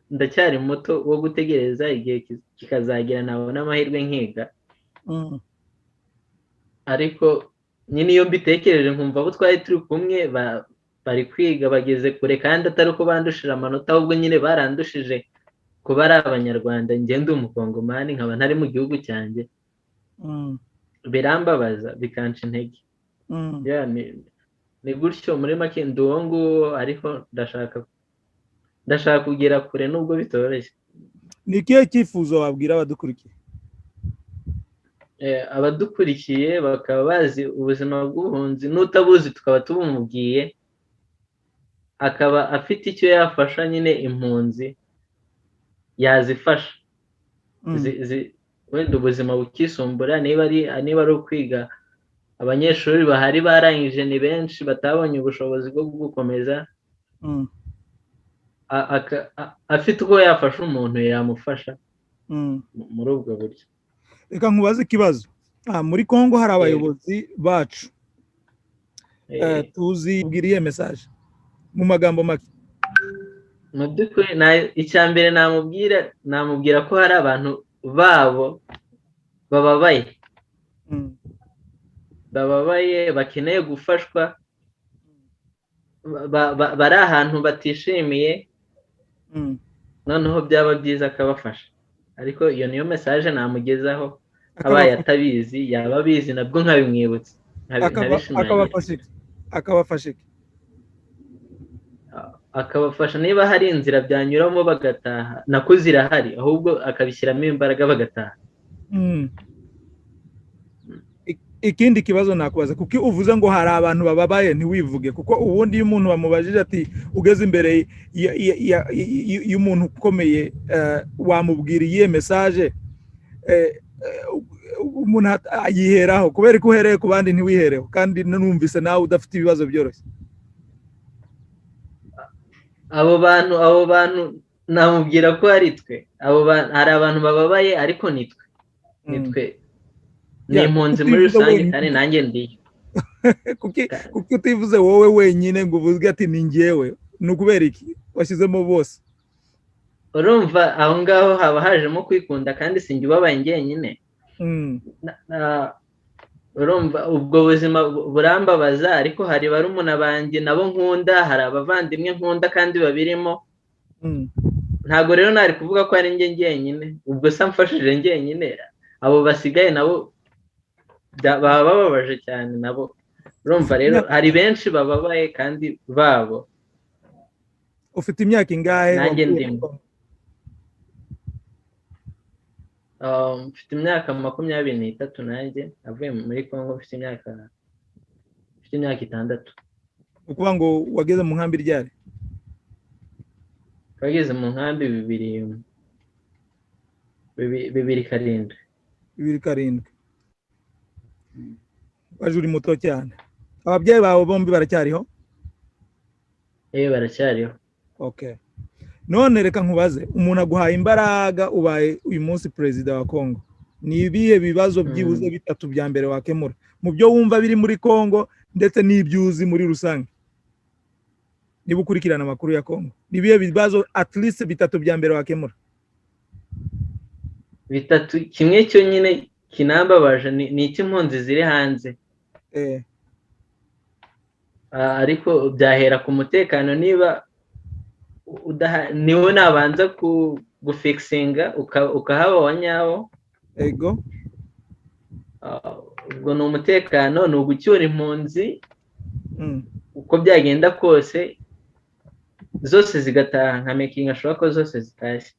ndacyari muto wo gutegereza igihe kikazagera nabona amahirwe nkiga. Ariko nyine iyo mbitekereje nkumva abo twari turi kumwe bari kwiga, bageze kure, kandi atari uko bandushije amanota, ahubwo nyine barandushije kuba ari Abanyarwanda, njye ndi umukongomani, nkaba ntari mu gihugu cyanjye, birambabaza, bikanca intege. Ni gutyo muri make, ndi uwo nguwo, ariko ndashaka kugera kure nubwo bitoroshye. Ni ikihe cyifuzo wabwira abadukurikiye? Abadukurikiye bakaba bazi ubuzima bw'ubuhunzi, n'utabuzi tukaba tubumubwiye, akaba afite icyo yafasha nyine impunzi, yazifasha wenda ubuzima bukisumbura, niba ari ukwiga, abanyeshuri bahari barangije ni benshi batabonye ubushobozi bwo gukomeza. Afite uko yafasha umuntu, yamufasha muri ubwo buryo. Reka nkubaze ikibazo. Muri Kongo hari abayobozi bacu tuzi, bwira iyihe message mu magambo make? Mu by'ukuri icya mbere namubwira ko hari abantu babo bababaye, bababaye, bakeneye gufashwa, bari ahantu batishimiye, noneho byaba byiza akabafasha. Ariko iyo niyo message namugezaho abaye atabizi, yaba abizi nabwo nkabimwibutsa, nkabishimangira. Akabafasha iki? Akabafasha iki? Akabafasha niba hari inzira byanyuramo bagataha, nako zirahari, ahubwo akabishyiramo imbaraga bagataha. Ikindi kibazo nakubaza, kuko uvuze ngo hari abantu bababaye ntiwivuge, kuko ubundi iyo umuntu bamubajije ati ugeze imbere y'umuntu ukomeye, wamubwira iyihe message, umuntu yiheraho. Kubera ko uhereye ku bandi ntiwihereho, kandi numvise nawe udafite ibibazo byoroshye. Abo bantu namubwira ko ari twe. Abo bantu, hari abantu bababaye, ariko nitwe, nitwe, ni impunzi muri utivuze rusange wenyine. Kandi nanjye ndiyo. Kuki utivuze wowe wenyine ngo uvuge ati ni njyewe? Ni ukubera iki washyizemo bose? Urumva aho ngaho haba hajemo kwikunda, kandi sinjye ubabaye njyenyine. Urumva ubwo buzima burambabaza, ariko hari barumuna banjye nabo nkunda, hari abavandimwe nkunda kandi babirimo. Ntabwo rero nari kuvuga ko ari njye njyenyine. Ubwo se amfashije njyenyine, abo basigaye nabo baba bababaje cyane nabo. Urumva rero hari benshi bababaye kandi babo. Ufite imyaka ingahe? Nanjye Wavuye ndimo. Mfite imyaka 23. Nanjye avuye muri Congo mfite imyaka 6. Ni ukuvuga ngo wageze mu nkambi ryari? Twageze mu nkambi 2007. 2007, waje uri muto cyane. Ababyeyi bawe bombi baracyariho? Eh, baracyariho. Okay, none reka nkubaze, umuntu aguhaye imbaraga, ubaye uyu munsi perezida wa Congo, ni ibihe bibazo byibuze bitatu bya mbere wakemura mu byo wumva biri muri Congo, ndetse n'ibyo uzi muri rusange, niba ukurikirana amakuru ya Congo? Ni ibihe bibazo at least bitatu bya mbere wakemura? Bitatu, kimwe cyo nyine kinambabaje ni icy'impunzi ziri hanze. Ariko byahera ku mutekano. Niba niwo nabanza gufixinga, ukahaba wa nyawo. Ubwo ni umutekano, ni ugucyura impunzi uko byagenda kose, zose zigataha, nka making sure ko zose zitashye.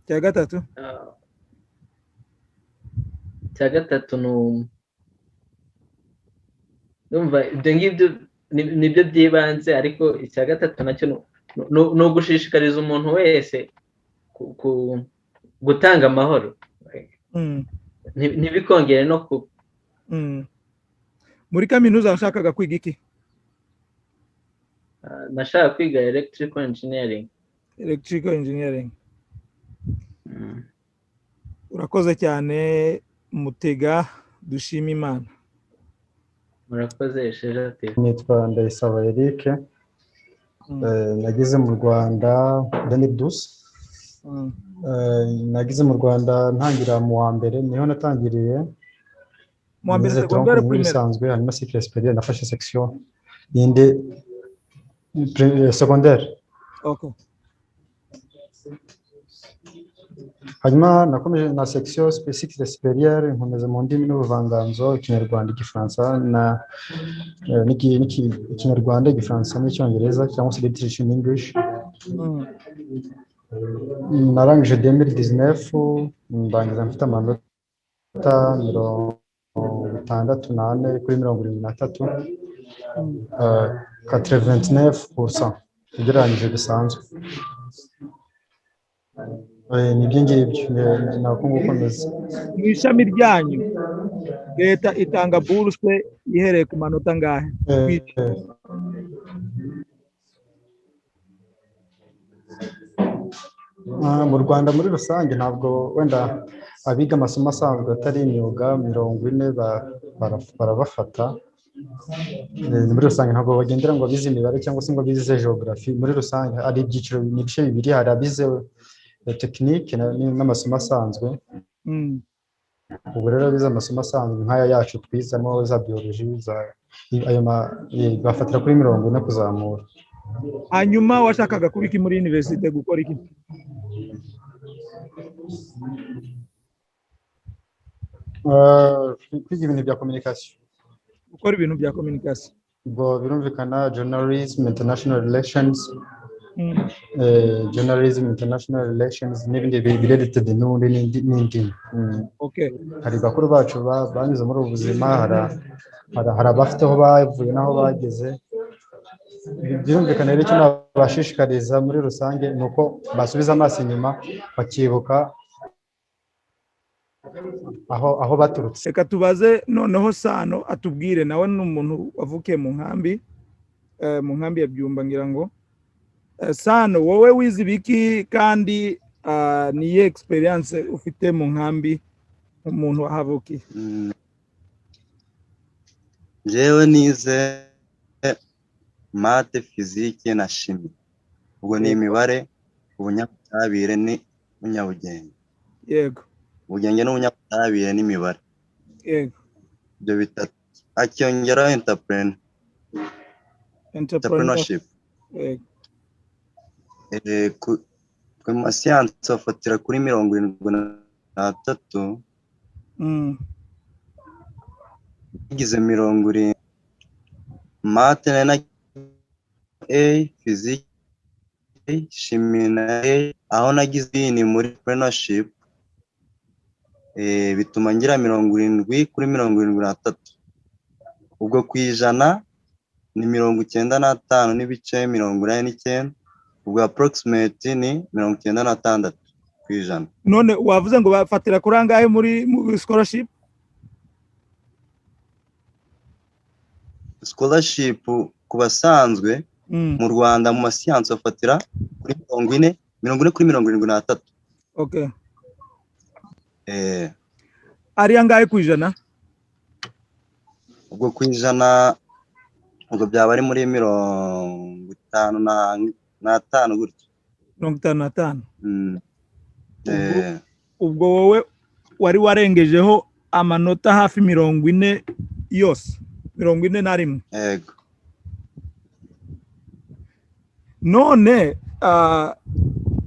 Cya gatatu? Icya gatatu ni ndumva ibyo ngibyo nibyo by'ibanze, ariko icya gatatu nacyo ni ugushishikariza umuntu wese gutanga amahoro, ntibikongere no kuba. Muri kaminuza washakaga kwiga iki? Nashaka kwiga electrical engineering. Electrical engineering. Urakoze cyane, Mutega Dushima Imana. Murakoze, Sheja TV. Nitwa Ndayisaba Eric. Nageze mu Rwanda 2012. Nageze mu Rwanda ntangira mu wa mbere, niho natangiriye. Mu wa mbere Nize secondaire, tronc primaire? bisanzwe, hanyuma cycle supérieur nafashe section yindi, secondaire. Hanyuma nakomeje na section cycle supérieur, nkomeza mu ndimi n'ubuvanganzo, Ikinyarwanda, Igifaransa na Ikinyarwanda, Igifaransa n'Icyongereza, cyangwa se literature in English. Narangije 2019, ndangiza mfite amanota 64 kuri 73, 89% ugereranyije bisanzwe. Ni ibyo ngibyo, ni uko nguko meze. Mu ishami ryanyu leta itanga buruse ihereye ku manota angahe? Mu Rwanda muri rusange ntabwo wenda abiga amasomo asanzwe atari imyuga, 40 barabafata. Muri rusange ntabwo bagendera ngo abize imibare cyangwa se ngo abize geography. Muri rusange hari ibyiciro, ni ibice bibiri: hari abize tekinike n'amasomo asanzwe. Ubu rero abize amasomo asanzwe nk'aya yacu twizemo za biology, za ayo bafatira kuri 40 kuzamura. Hanyuma washakaga kuba iki muri universite, gukora iki? Kwiga ibintu bya communication. Gukora ibintu bya communication. Ubwo birumvikana journalism, international relations. Journalism, international relations n'ibindi related n'ubundi n'indimi. Hari bakuru bacu banyuze muri ubu buzima, hari abafite aho bavuye n'aho bageze. Birumvikana rero, icyo nabashishikariza muri rusange ni uko basubiza amaso inyuma bakibuka aho baturutse. Reka tubaze noneho Sano atubwire, nawe ni umuntu wavukiye mu nkambi ya Byumba ngira ngo. Sano, wowe wize ibiki kandi ni iyihe experience ufite mu nkambi nk'umuntu wahavukiye? Njyewe nize math, physique na chimie, ubwo ni imibare, ubunyabutabire n'ubunyabugenge. Ubugenge n'ubunyabutabire n'imibare. Ibyo bitatu, hakiyongeraho entrepreneurship. Ku masiyansi bafatira kuri 73. Nagize 70, math na A, physique, chimie na A, aho nagize ni muri entrepreneurship, bituma ngira 70 kuri 73, ubwo ku ijana ni 95.89, ubwo approximate ni 96%. None wavuze ngo bafatira kuri angahe muri scholarship? Scholarship ku basanzwe mu Rwanda mu masiyansi bafatira kuri 40 kuri 73. Ari angahe ku ijana? Ubwo ku ijana ubwo byaba ari muri 55 gutyo. 55. Ubwo wowe wari warengejeho amanota hafi 40 yose, 41. Yego. None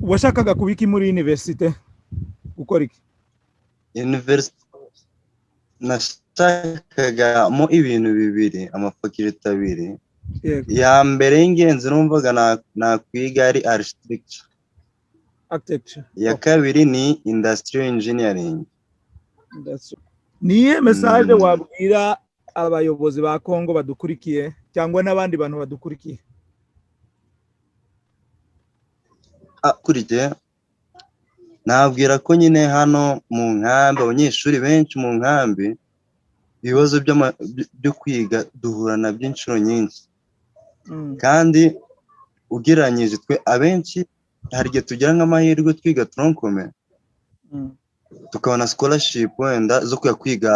washakaga kubiki muri universite, gukora iki? University nashakagamo ibintu bibiri, amafakirite abiri. Ya mbere y'ingenzi numvaga nakwiga ari architecture. Architecture. Ya kabiri ni industrial engineering. Ni iyihe message wabwira abayobozi ba Kongo badukurikiye cyangwa n'abandi bantu badukurikiye? Akurikiye nabwira ko nyine hano mu nkambi abanyeshuri benshi mu nkambi ibibazo byo kwiga duhura nabyo inshuro nyinshi. Kandi ugereranyije twe abenshi hari igihe tugira nk'amahirwe twiga tronc commun, tukabona scholarship wenda zo kujya kwiga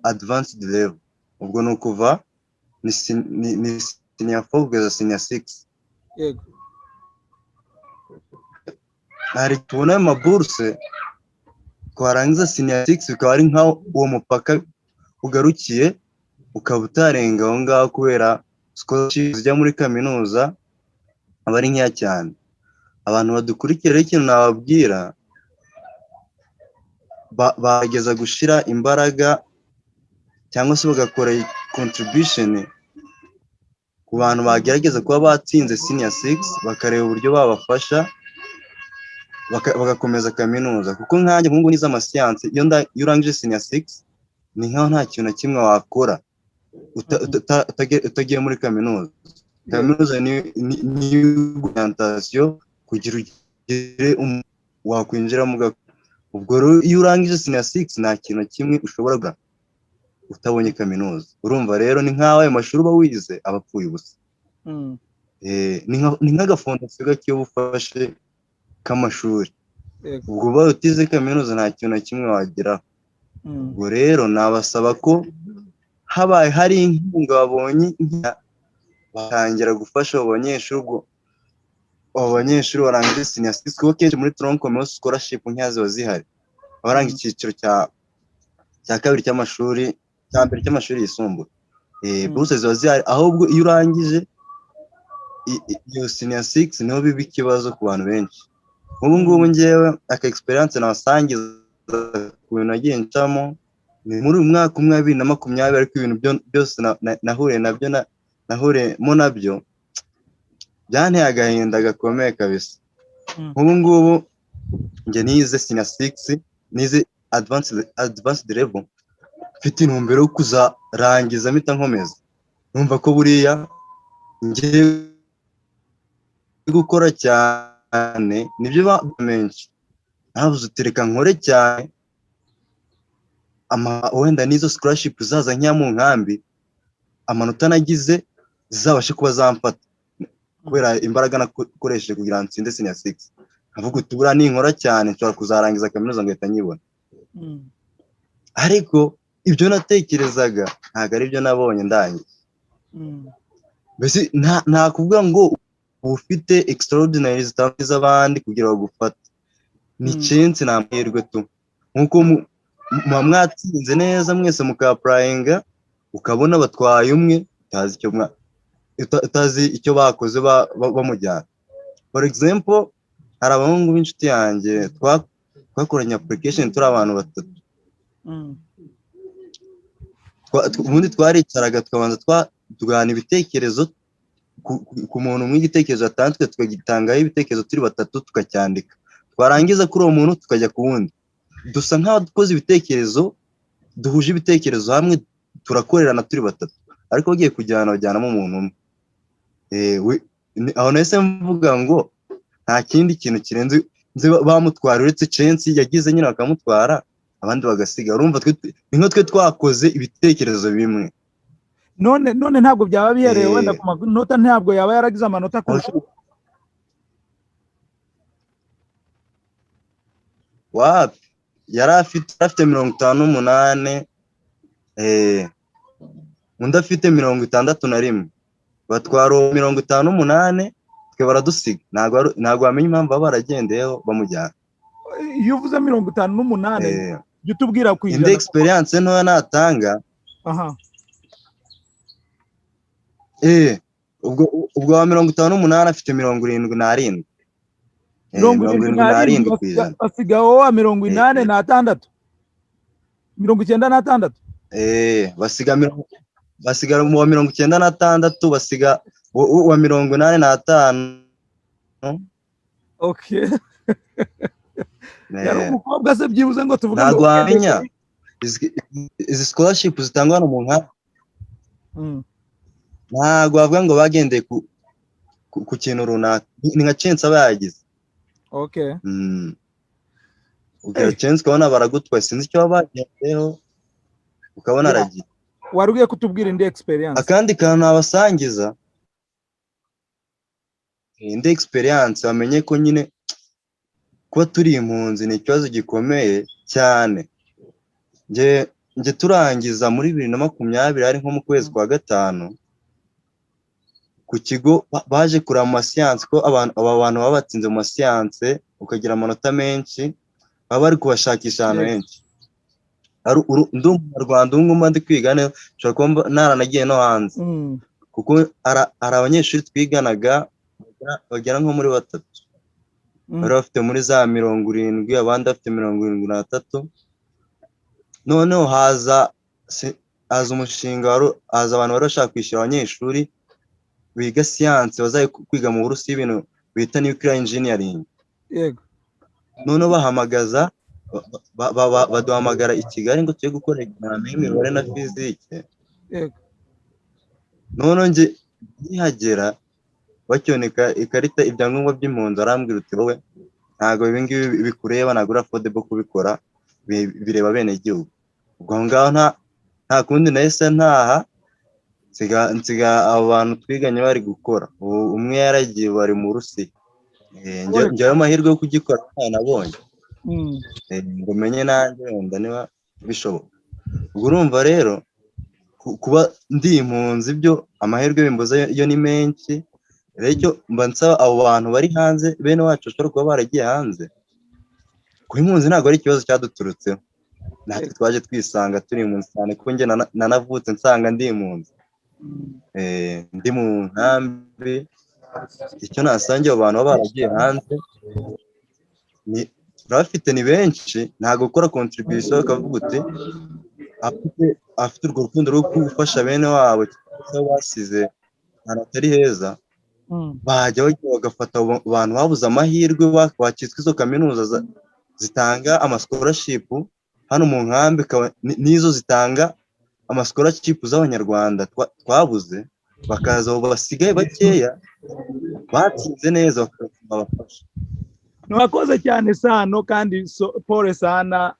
advanced level, ubwo ni ukuva ni senior 4 kugeza senior 6. Hari tubona ayo maburse twarangiza senior 6 bikaba ari nkaho uwo mupaka ugarukiye, ukaba utarenga aho ngaho kubera scholarship zijya muri kaminuza aba ari nkeya cyane. Abantu badukurikira rero ikintu nababwira, bageza gushira imbaraga cyangwa se bagakora contribution ku bantu bagerageza kuba batsinze senior 6, bakareba uburyo babafasha bagakomeza kaminuza. Kuko nkanjye nk'ubu nize amasiyansi, iyo urangije senior 6 ni nkaho nta kintu na kimwe wakora utagiye muri kaminuza. Kaminuza ni orientation kugira ugere wakwinjiramo. Ubwo rero iyo urangije senior 6 nta kintu na kimwe ushobora utabonye kaminuza. Urumva rero ni nkaho ayo mashuri uba wize aba apfuye ubusa. Ni nk'agafondasiyo gake uba ufashe k'amashuri. Ubwo ubaye utize kaminuza nta kintu na kimwe wageraho. Ubwo rero nabasaba ko habaye hari inkunga babonye batangira gufasha abo banyeshuri, ubwo abo banyeshuri barangije senior 6, kuko kenshi muri tronc commun scholarship nkeya ziba zihari. Abaranga icyiciro cya kabiri cy'amashuri, cya mbere cy'amashuri yisumbuye, buruse ziba zihari. Ahubwo iyo urangije iyo senior 6 niho biba ikibazo ku bantu benshi. Nk'ubu ngubu njyewe aka experience nabasangiza ku bintu nagiye ncamo ni muri uyu mwaka umwe wa 2020, ariko ibintu byose nahuriye nabyo nahuriyemo nabyo Byanteye agahinda gakomeye kabisa. Nk'ubu ngubu njye nize senior 6, nize advanced level, mfite intumbero yo kuzarangiza mpita nkomeza. Numva ko buriya ngiye gukora cyane nibyo menshi. Navuze uti reka nkore cyane, wenda n'izo scholarship zaza nkeya mu nkambi, amanota nagize zizabashe kuba zamfata kubera imbaraga nakoresheje kugira ngo ntsinde senior 6. Nkavuga uti buriya ninkora cyane nshobora kuzarangiza kaminuza ngahita nyibona. Ariko ibyo natekerezaga ntabwo ari byo nabonye ndangije. Mbese nta kuvuga ngo uba ufite extraordinary zitandukanye z'abandi kugira bagufate. Ni chance, ni amahirwe tu. Nkuko muba mwatsinze neza mwese muka-applyinga, ukabona batwaye umwe utazi icyo bakoze bamujyana. For example, hari abahungu b'inshuti yanjye twakoranye application turi abantu batatu. Ubundi twaricaraga tukabanza tugahana ibitekerezo ku muntu umwe, igitekerezo atanzwe tukagitangaho ibitekerezo turi batatu, tukacyandika, twarangiza kuri uwo muntu tukajya ku wundi. Dusa nk'abakoze ibitekerezo, duhuje ibitekerezo hamwe, turakorerana turi batatu, ariko bagiye kujyana bajyanamo umuntu umwe. Aho nahise mvuga ngo nta kindi kintu kirenze nzi bamutwara uretse chance yagize nyine bakamutwara, abandi bagasiga. Urumva ni nka twe twakoze ibitekerezo bimwe. None ntabwo byaba bihereye wenda ku manota, ntabwo yaba yaragize amanota kurusha? Wapi, yari afite 58, undi afite 61, batwara uwo 58, twe baradusiga. Ntabwo wamenya impamvu baba baragendeyeho bamujyana. Iyo uvuze 58, jya utubwira ku Indi ijana. experience ntoya natanga, ubwo wa 58 afite 77. Mirongo mirongo irindwi irindwi n'arindwi n'arindwi ku ijana. Basiga wowe wa 86, 96. Basiga mu wa 96, basiga uwa 85. Okay, yari umukobwa se byibuze ngo tuvuge ngo Ntabwo wamenya izi scholarship zitangwa hano mu nkambi, ntabwo bavuga ngo bagendeye ku kintu runaka, ni nka chance aba yagize. Ugira chance ukabona baragutwaye, sinzi icyo baba bagendeyeho, ukabona aragiye. Wari ugiye kutubwira indi experience. Akandi kantu nabasangiza, indi experience, bamenye ko nyine kuba turi impunzi ni ikibazo gikomeye cyane. Nge turangiza muri 2020, ari nko mu kwezi kwa gatanu, ku kigo baje kureba mu masiyanse ko aba bantu baba batsinze mu masiyanse ukagira amanota menshi, baba bari kubashakisha ahantu henshi. Ndi umunyarwanda ubu ngubu ndi kwiga neza, nshobora kuba naranagiye no hanze, kuko hari abanyeshuri twiganaga bagera nko muri batatu, bari bafite muri za 70, abandi bafite 73. Noneho haza umushinga, haza abantu bari bashaka kwishyura abanyeshuri biga siyanse bazajya kwiga mu Burusiya ibintu bita nuclear engineering. Noneho bahamagaza baduhamagara i Kigali ngo tujye gukora examen y'imibare na fizike. Noneho njye nkihagera bacyoneka ikarita ibyangombwa by'impunzi, arambwira uti wowe ntabwo ibi ngibi bikureba, ntabwo uri affordable kubikora, bireba bene igihugu. Ubwo aho ngaho nta kundi nahise ntaha, nsiga abo bantu twiganye bari gukora. Ubu umwe yaragiye bari mu Burusiya. Njyewe amahirwe yo kugikora ntanabonye. Ngo menye nanjye wenda niba bishoboka. Ubwo urumva rero kuba ndi impunzi byo amahirwe bimbuza yo ni menshi. Rero icyo mba nsaba abo bantu bari hanze, bene wacu bashobora kuba baragiye hanze, kuba impunzi ntabwo ari ikibazo cyaduturutseho, natwe twaje twisanga turi impunzi cyane, kuko njye nanavutse nsanga ndi impunzi. Ndi mu nkambi. Icyo nasangiye abo bantu baba baragiye hanze ni turabafite ni benshi, ntabwo gukora contribution ukavuga uti afite urwo rukundo rwo gufasha bene wabo cyangwa se basize ahantu hatari heza, Bajya bagafata abantu babuze amahirwe bakitswe izo kaminuza zitanga amascholarship hano mu nkambi, n'izo zitanga amascholarship z'Abanyarwanda twabuze, bakaza abo basigaye bakeya batsinze neza bakabafasha. Murakoze cyane Sano, kandi pole sana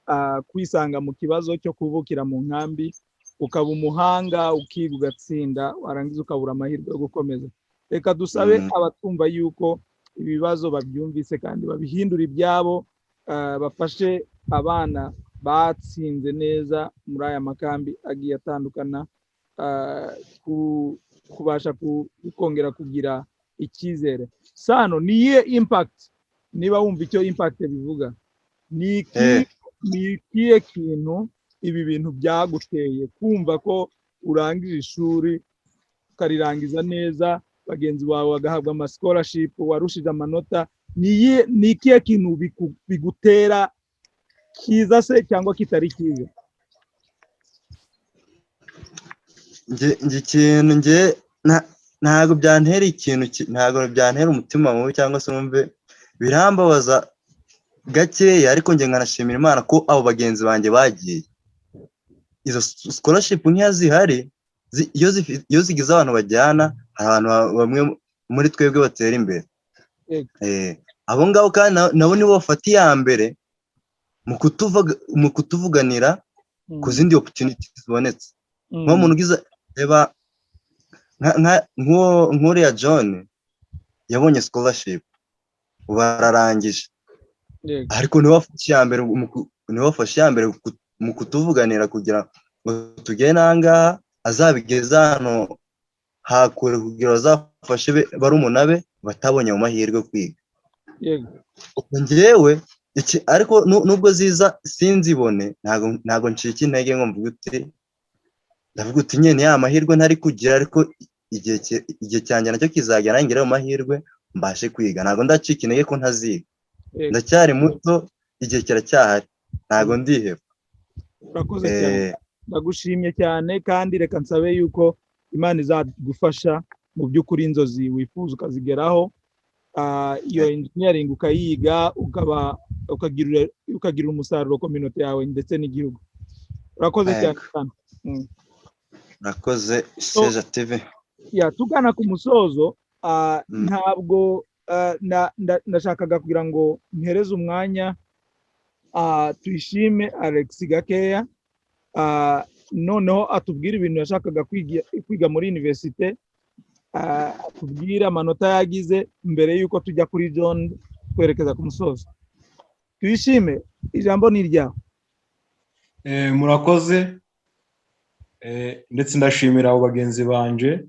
kwisanga mu kibazo cyo kuvukira mu nkambi, ukaba umuhanga, ukiga, ugatsinda, warangiza ukabura amahirwe yo gukomeza. Reka dusabe abatwumva yuko ibibazo babyumvise kandi babihindura ibyabo, bafashe abana batsinze neza muri aya makambi agiye atandukana kubasha kongera kugira icyizere. Sano, ni iyihe impact, niba wumva icyo impact bivuga, ni ikihe kintu ibi bintu byaguteye kumva ko urangije ishuri ukarirangiza neza, bagenzi bawe bagahabwa amascholarship, warushije amanota? Ni ikihe kintu bigutera cyiza se cyangwa kitari cyiza? Njye ikintu njye ntabwo byantera ikintu, ntabwo byantera umutima mubi cyangwa se numve birambabaza gakeya, ariko njye nkanashimira Imana ko abo bagenzi banjye bagiye. Izo scholarship nkiya zihari, iyo zigize abantu bajyana, hari abantu bamwe muri twebwe batera imbere. Abo ngabo kandi nabo nibo bafata iya mbere mu kutuvuganira ku zindi opportunities zibonetse. Nk'umuntu ugize, reba nk'uriya John yabonye scholarship, ubu ararangije, ariko niwe wafashe iya mbere mu kutuvuganira kugira ngo tugere n'ahangaha, azabigeze hano hakure kugira bazafashe barumuna be batabonye mu mahirwe kwiga. Njyewe ariko nubwo ziza sinzibone, ntabwo ncika intege ngo mvuge uti, ndavuga uti nyine ya mahirwe ntari kugira, ariko igihe cyanjye nacyo kizagera ngira ayo mahirwe mbashe kwiga. Ntabwo ndacika intege ko ntaziga, ndacyari muto, igihe kiracyahari, ntabwo ndiheba. Urakoze cyane, ndagushimye cyane, kandi reka nsabe yuko Imana izagufasha mu by'ukuri inzozi wifuza ukazigeraho, iyo engineering ukayiga, ukagira umusaruro community yawe ndetse n'igihugu. Urakoze cyane. Urakoze Sheja TV. Ya, tugana ku musozo, ntabwo ndashakaga kugira ngo mpereze umwanya Tuyishime Alex gakeya, noneho atubwire ibintu yashakaga kwiga muri universite, atubwire amanota yagize mbere yuko tujya kuri John twerekeza ku musozo. Tuyishime, ijambo ni iryawe. Murakoze, ndetse ndashimira abo bagenzi banje.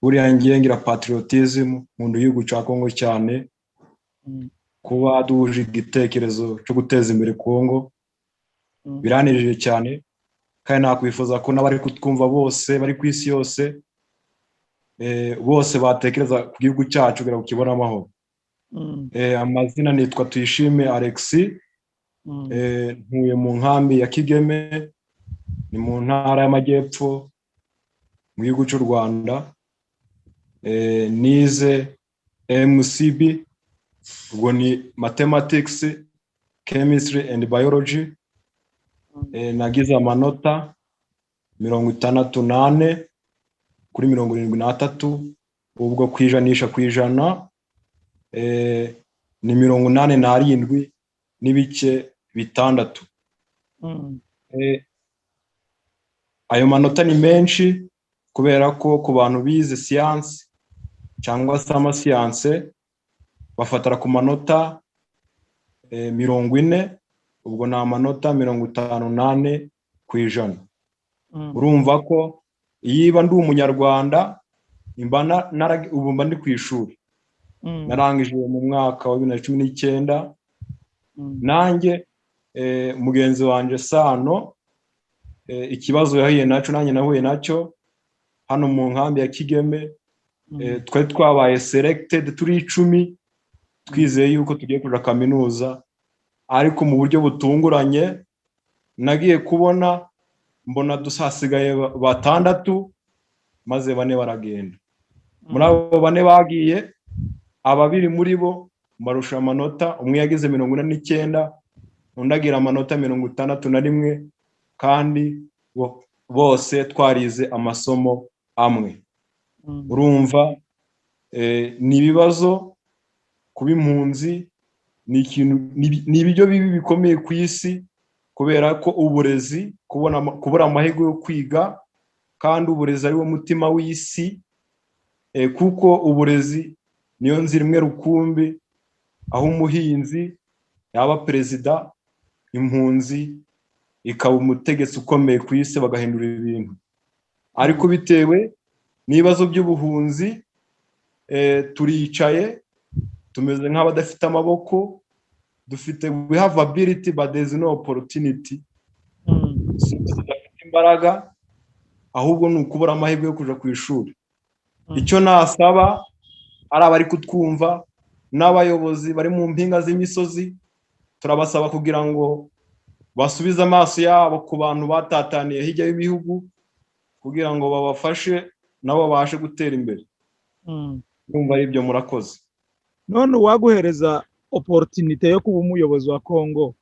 Buriya ngiye ngira patriotism, nkunda igihugu cya Kongo cyane, kuba duhuje igitekerezo cyo guteza imbere Kongo biranejeje cyane, kandi nakwifuza ko n'abari kutwumva bose bari ku isi yose, bose batekereza ku gihugu cyacu kugira ngo kibone amahoro. Amazina nitwa Tuyishime Alexis, ntuye mu nkambi ya Kigeme, ni mu ntara y'Amajyepfo mu gihugu cy'u Rwanda. Nize MCB, ubwo ni Mathematics, Chemistry and Biology. Nagize amanota 64 kuri 73, ubwo kwijanisha ku ijana ni 87.6. Ayo manota ni menshi kubera ko ku bantu bize siyansi cyangwa se amasiyanse bafatara ku manota 40, ubwo ni amanota 54 ku ijana. Urumva ko iyo ndi umunyarwanda ubu mba ndi ku ishuri, narangije mu mwaka wa 2019. Nanjye mugenzi wanjye Sano, ikibazo yahuye nacyo nanjye nahuye nacyo hano mu nkambi ya Kigeme. Twari twabaye selected turi 10, twizeye yuko tugiye kuja kaminuza, ariko mu buryo butunguranye nagiye kubona mbona dusasigaye 6, maze 4 baragenda. Muri abo 4 bagiye, ababiri muri bo barusha amanota, umwe yagize 49, undi agira amanota 61, kandi bose twarize amasomo amwe. Urumva ni ibibazo kuba impunzi, ni ikintu ni ibiryo bibi bikomeye ku isi, kubera ko uburezi, kubura amahirwe yo kwiga, kandi uburezi ari wo mutima w'isi, kuko uburezi niyo nzira imwe rukumbi aho umuhinzi yaba perezida, impunzi ikaba umutegetsi ukomeye ku isi, bagahindura ibintu. Ariko bitewe n'ibibazo by'ubuhunzi, turicaye tumeze nk'abadafite amaboko, dufite we have ability but there is no opportunity. Tudafite imbaraga, ahubwo ni ukubura amahirwe yo kuja ku ishuri. Icyo nasaba ari abari kutwumva n'abayobozi bari mu mpinga z'imisozi, turabasaba kugira ngo basubize amaso yabo ku bantu batataniye hirya y'ibihugu, kugira ngo babafashe nabo babashe gutera imbere. Numva ari ibyo, murakoze. None uwaguhereza opportunité yo kuba umuyobozi wa Kongo,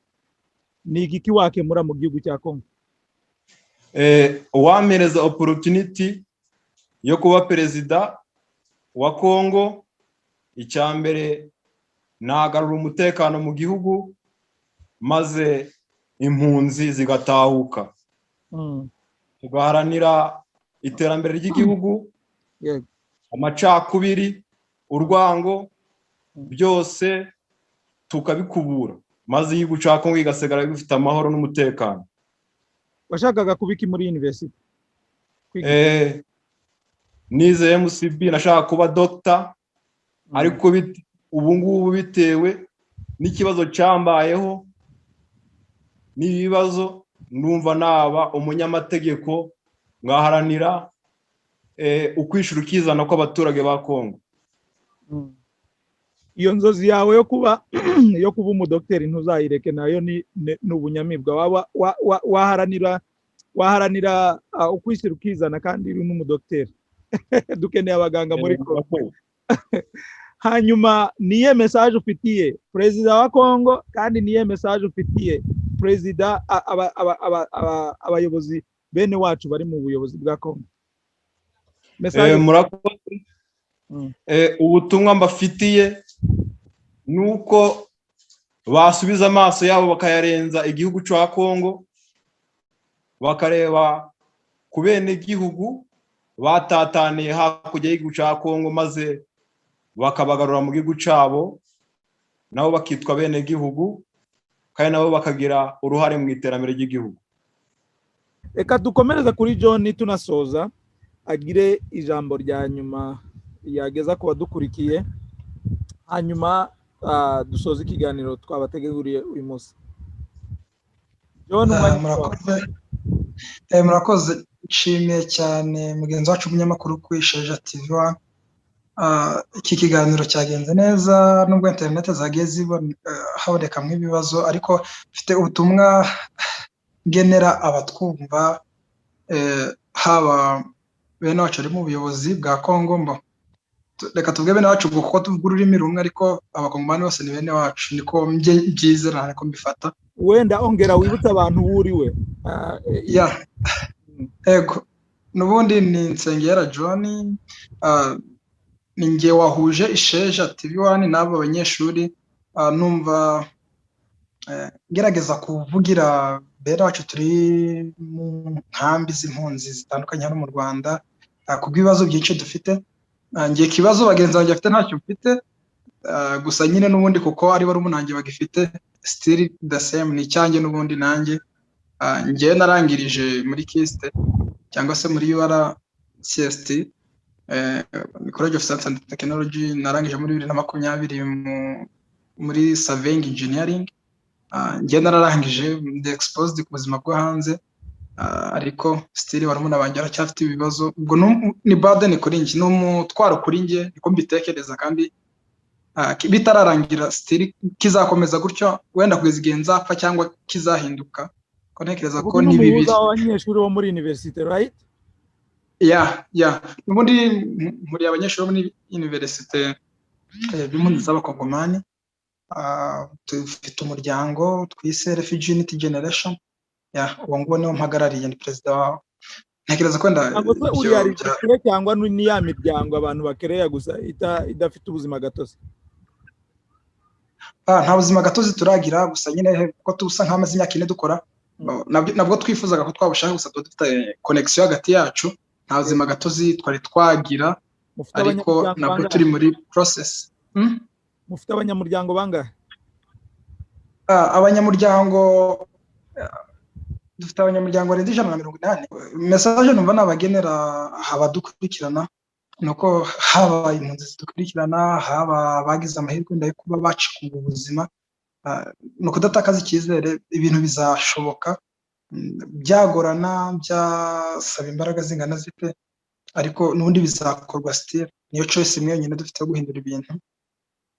ni igiki wakemura mu gihugu cya Kongo? Uwampereza opportunity yo kuba perezida wa Kongo, icya mbere nagarura umutekano mu gihugu, maze impunzi zigatahuka, tugaharanira iterambere ry'igihugu, amacakubiri, urwango, byose tukabikubura, maze igihugu cya Kongo kigasigara gifite amahoro n'umutekano. Washakaga kuba iki muri university? Nize MCB, nashaka kuba doctor, ariko ubu ngubu bitewe n'ikibazo cyambayeho n'ibibazo, numva naba umunyamategeko, ngaharanira ukwishyura ukizana kw'abaturage ba Kongo. Iyo nzozi yawe yo kuba umudogiteri ntuzayireke, nayo ni ubunyamibwa. Waharanira ukwishyira ukizana kandi uri n'umudogiteri. Dukeneye abaganga muri Kongo. Hanyuma niye message ufitiye perezida wa Kongo, kandi niye message ufitiye perezida, abayobozi bene wacu bari mu buyobozi bwa Kongo? Murakoze. Ubutumwa mbafitiye ni uko basubiza amaso yabo bakayarenza igihugu cya Kongo, bakareba ku bene gihugu batataniye hakurya y'igihugu cya Kongo, maze bakabagarura mu gihugu cyabo, nabo bakitwa bene gihugu, kandi nabo bakagira uruhare mu iterambere ry'igihugu. Reka dukomereze kuri John, tunasoza, agire ijambo rya nyuma yageza ku badukurikiye, hanyuma dusoze ikiganiro twabateguriye uyu munsi. John? Murakoze, nshimiye cyane mugenzi wacu umunyamakuru ku Isheja TV. Iki kiganiro cyagenze neza nubwo interineti zagiye habonekamo ibibazo, ariko mfite ubutumwa ngenera abatwumva, haba bene wacu bari mu buyobozi bwa Kongo. Mbo reka tuvuge bene wacu kuko tuvuga ururimi rumwe, ariko abakongomani bose ni bene wacu, niko mbyizera, niko mbifata. Wenda ongera wibutse abantu uwo uri we. Ya, ego, n'ubundi ni Nsengera John, ni nge wahuje Isheja TV One n'abo banyeshuri. Numva ngerageza kuvugira bene wacu turi mu nkambi z'impunzi zitandukanye hano mu Rwanda, kubw'ibibazo byinshi dufite. Ngiye ikibazo bagenzi banjye bafite ntacyo mfite, gusa nyine n'ubundi kuko ari barumuna bagifite, still the same ni icyanjye n'ubundi nanjye. Ngewe narangirije muri KIST cyangwa se muri UR CST, College of Science and Technology, narangije muri 2020 muri surveying engineering. Ngewe nararangije, ndi exposed ku buzima bwo hanze, ariko still barumuna banjye baracyafite ibibazo. Ubwo ni burden kuri njye, ni umutwaro kuri njye, niko mbitekereza, kandi bitararangira, still kizakomeza gutyo wenda kugeza igihe nzapfa cyangwa kizahinduka, ko ntekereza ko ni bibiri. Abanyeshuri bo muri university, right? Ya, n'ubundi nkuriye abanyeshuri bo muri université b'impunzi z'Abakongomani. Dufite umuryango twise Refugee Unity Generation. Ya, uwo nguwo niwo mpagarariye, ni perezida wawo. Ntekereza ko wenda Ntabwo se ibyo uriya registre cyangwa ni ya miryango abantu bakereya gusa idafite ubuzima gatozi? Nta buzima gatozi turagira, gusa nyine kuko tusa nk'amaze imyaka 4 dukora, nabwo twifuzaga ko twabushaka, gusa tuba dufite connection hagati yacu. Nta buzima gatozi twari twagira, Mufite ariko abanyamuryango nabwo bangahe? turi muri process. Mufite abanyamuryango bangahe? Abanyamuryango, dufite abanyamuryango barenze 180. Message numva nabagenera abadukurikirana ni uko haba impunzi zidukurikirana, haba abagize amahirwe wenda yo kuba bacika ubu buzima, ni ukudatakaza icyizere. Ibintu bizashoboka. Byagorana, byasaba imbaraga zingana zite, ariko n'ubundi bizakorwa. Still niyo choice imwe yonyine dufite yo guhindura ibintu.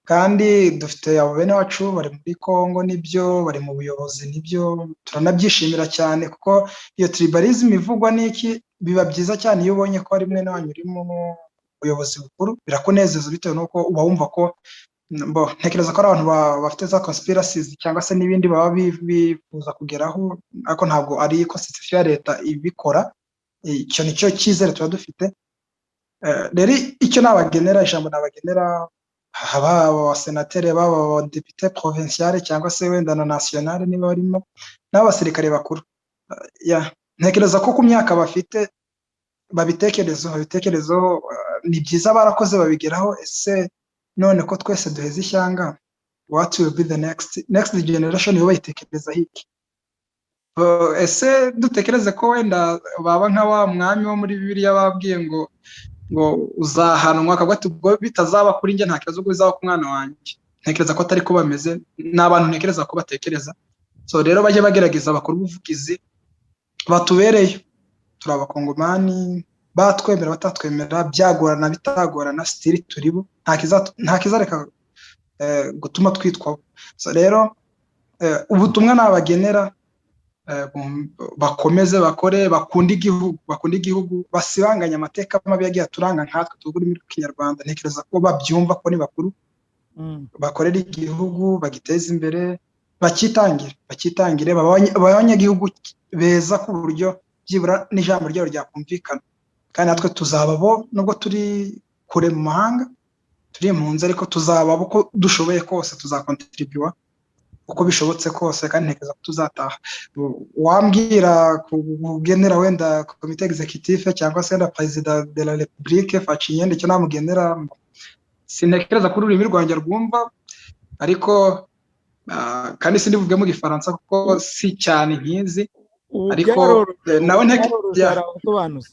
Kandi dufite abo bene wacu bari muri Congo, nibyo, bari mu buyobozi, nibyo, turanabyishimira cyane, kuko iyo tribalism ivugwa n'iki, biba byiza cyane iyo ubonye ko ari mwene wanyu uri mu buyobozi bukuru. Birakunezeza bitewe n'uko uba wumva ko bo ntekereza ko ari abantu bafite za conspiracies cyangwa se n'ibindi baba bifuza kugeraho, ariko ntabwo ari constitution ya leta ibikora. Icyo ni cyo cyizere tuba dufite. Rero icyo nabagenera, ijambo nabagenera, haba abasenateri, baba abadepite provinciale cyangwa se wenda na nationale niba barimo, n'abasirikare bakuru, ya, ntekereza ko ku myaka bafite babitekerezeho. Ni byiza, barakoze babigeraho. Ese none ko twese duheze ishyanga, what will be the next generation? Yo bayitekerezaho iki? Ese dutekereze ko wenda baba nka wa mwami wo muri Bibiliya babwiye ngo uzahanwa, akavuga ati: "Ubwo bitazaba kuri njye, nta kibazo, ubwo bizaba ku mwana wanjye"? Ntekereza ko atari ko bameze. Ni abantu ntekereza ko batekereza. So rero bajye bagerageza bakora ubuvugizi batubereye. Turi Abakongomani, batwemera batatwemera, byagorana bitagorana, still turi bo. Nta kizareka gutuma twitwaho. So rero ubutumwa nabagenera, bakomeze bakore, bakunde igihugu, bakunde igihugu, basibanganye amateka mabi yagiye aturanga nkatwe tuvuga ururimi rw'Ikinyarwanda. Ntekereza ko babyumva ko ni bakuru. Bakorera igihugu, bagiteze imbere, bakitangire, babe abanyagihugu beza ku buryo byibura n'ijambo ryabo ryakumvikana. Kandi natwe tuzaba bo, nubwo turi kure mu mahanga, turi impunzi, ariko tuzaba bo uko dushoboye kose, tuzakontribuwa uko bishobotse kose, kandi ntekereza ko tuzataha. Wambwira kugenera wenda comité exécutif cyangwa se wenda perezida de la République Fatshi, icyo namugenera, sintekereza ko ururimi rwanjye rwumva, ariko kandi sindivuge mu Gifaransa kuko si cyane nkizi. Ubu Ariko byaroroshye, nawe ubu byaroroshye, ya. hari abasobanuzi.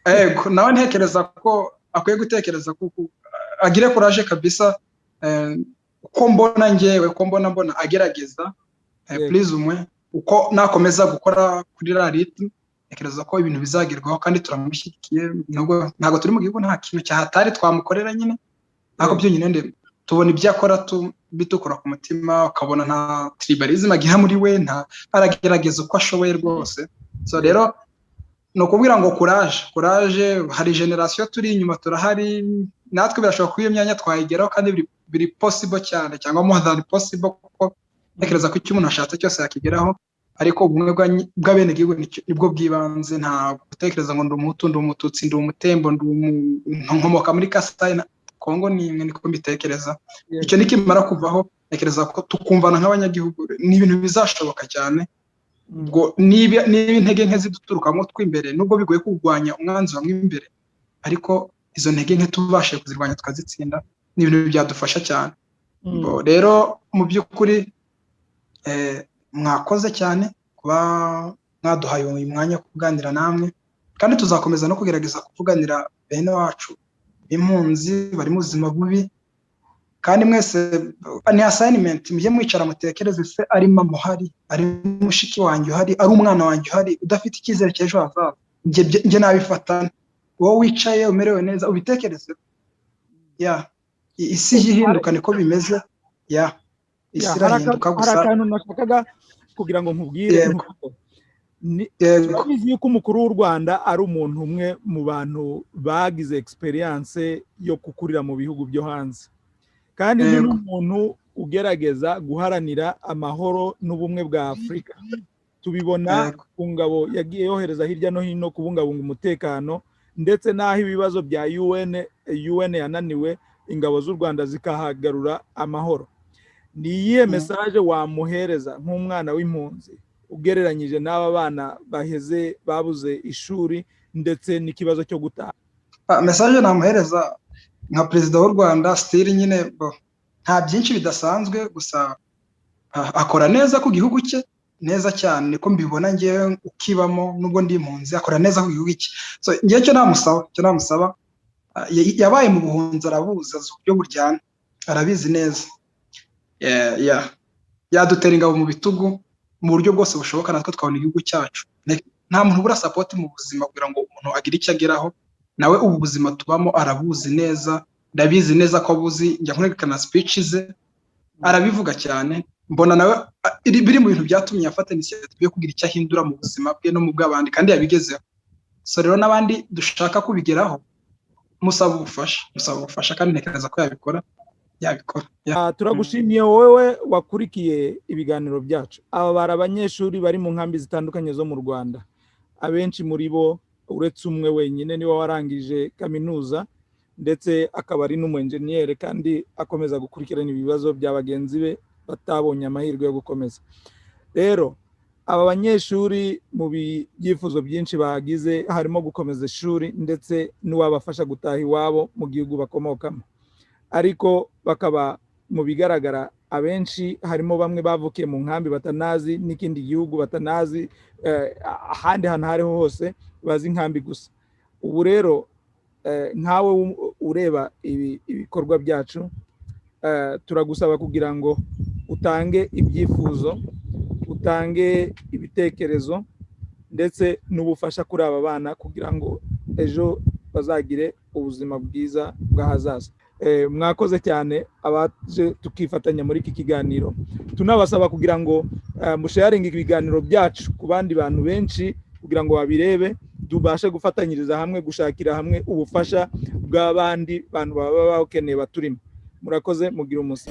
Ego, nawe ntekereza ko akwiye gutekereza ko agire courage kabisa. Uko mbona njyewe, uko mbona agerageza, please umwe uko nakomeza gukora kuri la rythme, ntekereza ko ibintu bizagerwaho, kandi turamushyigikiye. Nubwo ntabwo turi mu gihugu, nta kintu cyahatari twamukorera nyine, ariko byonyine tubona ibyo akora bitukura ku mutima, ukabona nta tribalism agira muri we, nta aragerageza uko ashoboye rwose. So rero ni ukubwira ngo courage, courage. Hari génération turi inyuma, turahari natwe, birashoboka ko iyo myanya twayigeraho, kandi biri possible cyane, cyangwa more than possible, kuko ntekereza ko icyo umuntu ashatse cyose yakigeraho. Ariko ubumwe bw'abenegihugu nibwo bw'ibanze. Nta gutekereza ngo ndi Umuhutu, ndi Umututsi, ndi Umutembo, ndi nkomoka muri Kasayi. Kongo ni imwe, niko mbitekereza. Icyo nikimara kuvaho, ntekereza ko tukumvana nk'abanyagihugu, ni ibintu bizashoboka cyane. Ubwo niba intege nke ziduturukamo tw'imbere, nubwo bigoye kurwanya umwanzi wamwe imbere, ariko izo ntege nke tubashije kuzirwanya tukazitsinda, ni ibintu byadufasha cyane. Rero mu by'ukuri mwakoze cyane kuba mwaduhaye uyu mwanya wo kuganira namwe, kandi tuzakomeza no kugerageza kuvuganira bene wacu b'impunzi bari mu buzima bubi. Kandi mwese ni assignment, mujye mwicara mutekereze: se ari mama uhari, ari mushiki wanjye uhari, ari umwana wanjye uhari udafite icyizere cy'ejo hazaza, njye nabifata? Wowe wicaye umerewe neza, ubitekereze. Ya, isi ihinduka, niko bimeze. Ya, isi Ya, irahinduka hari gusa. akantu nashakaga kugira ngo nkubwire. Yego. Turabizi yuko umukuru w'u Rwanda ari umuntu umwe mu bantu bagize experience yo gukurira mu bihugu byo hanze, kandi ni n'umuntu ugerageza guharanira amahoro n'ubumwe bwa Afurika. Tubibona ku ngabo yagiye yohereza hirya no hino kubungabunga umutekano, ndetse n'aho ibibazo bya UN yananiwe, ingabo z'u Rwanda zikahagarura amahoro. Ni iyihe message wamuhereza nk'umwana w'impunzi ugereranyije n'aba bana baheze babuze ishuri ndetse n'ikibazo cyo gutaha? Message namuhereza nka perezida w'u Rwanda, still nyine nta byinshi bidasanzwe, gusa akora neza ku gihugu cye, neza cyane, niko mbibona ngewe ukibamo nubwo ndi impunzi, akora neza ku gihugu cye. So ngewe icyo namusaba, yabaye mu buhunzi, arabuzi, azi uburyo buryana, arabizi neza. Yadutera ingabo mu bitugu mu buryo bwose bushoboka, natwe twabona igihugu cyacu. Nta muntu ubura support mu buzima kugira ngo umuntu agire icyo ageraho. Nawe ubu buzima tubamo arabuzi neza, ndabizi neza ko abuzi, njya nkurikirana speech ze, arabivuga cyane. Mbona nawe biri mu bintu byatumye afata initiative yo kugira icyo ahindura mu buzima bwe no mu bw'abandi, kandi yabigezeho. So rero n'abandi dushaka kubigeraho, musaba ubufasha, kandi ntekereza ko yabikora. Turagushimiye wowe wakurikiye ibiganiro byacu. Aba bari abanyeshuri bari mu nkambi zitandukanye zo mu Rwanda. Abenshi muri bo, uretse umwe wenyine, niwe warangije kaminuza, ndetse akaba ari n'umu-enjeniyeri, kandi akomeza gukurikirana ibibazo bya bagenzi be batabonye amahirwe yo gukomeza. Rero aba banyeshuri, mu byifuzo byinshi bagize harimo gukomeza ishuri ndetse n'uwabafasha gutaha iwabo mu gihugu bakomokamo. Ariko bakaba mu bigaragara abenshi, harimo bamwe bavukiye mu nkambi, batanazi n'ikindi gihugu, batanazi ahandi hantu aho ariho hose, bazi inkambi gusa. Ubu rero nkawe ureba ibi ibikorwa byacu, turagusaba kugira ngo utange ibyifuzo, utange ibitekerezo ndetse n'ubufasha kuri aba bana kugira ngo ejo bazagire ubuzima bwiza bw'ahazaza. Mwakoze cyane abaje tukifatanya muri iki kiganiro. Tunabasaba kugira ngo musharinge ibiganiro byacu ku bandi bantu benshi kugira ngo babirebe, tubashe gufatanyiriza hamwe gushakira hamwe ubufasha bw'abandi bantu baba bakeneye baturimo. Murakoze, mugire umunsi.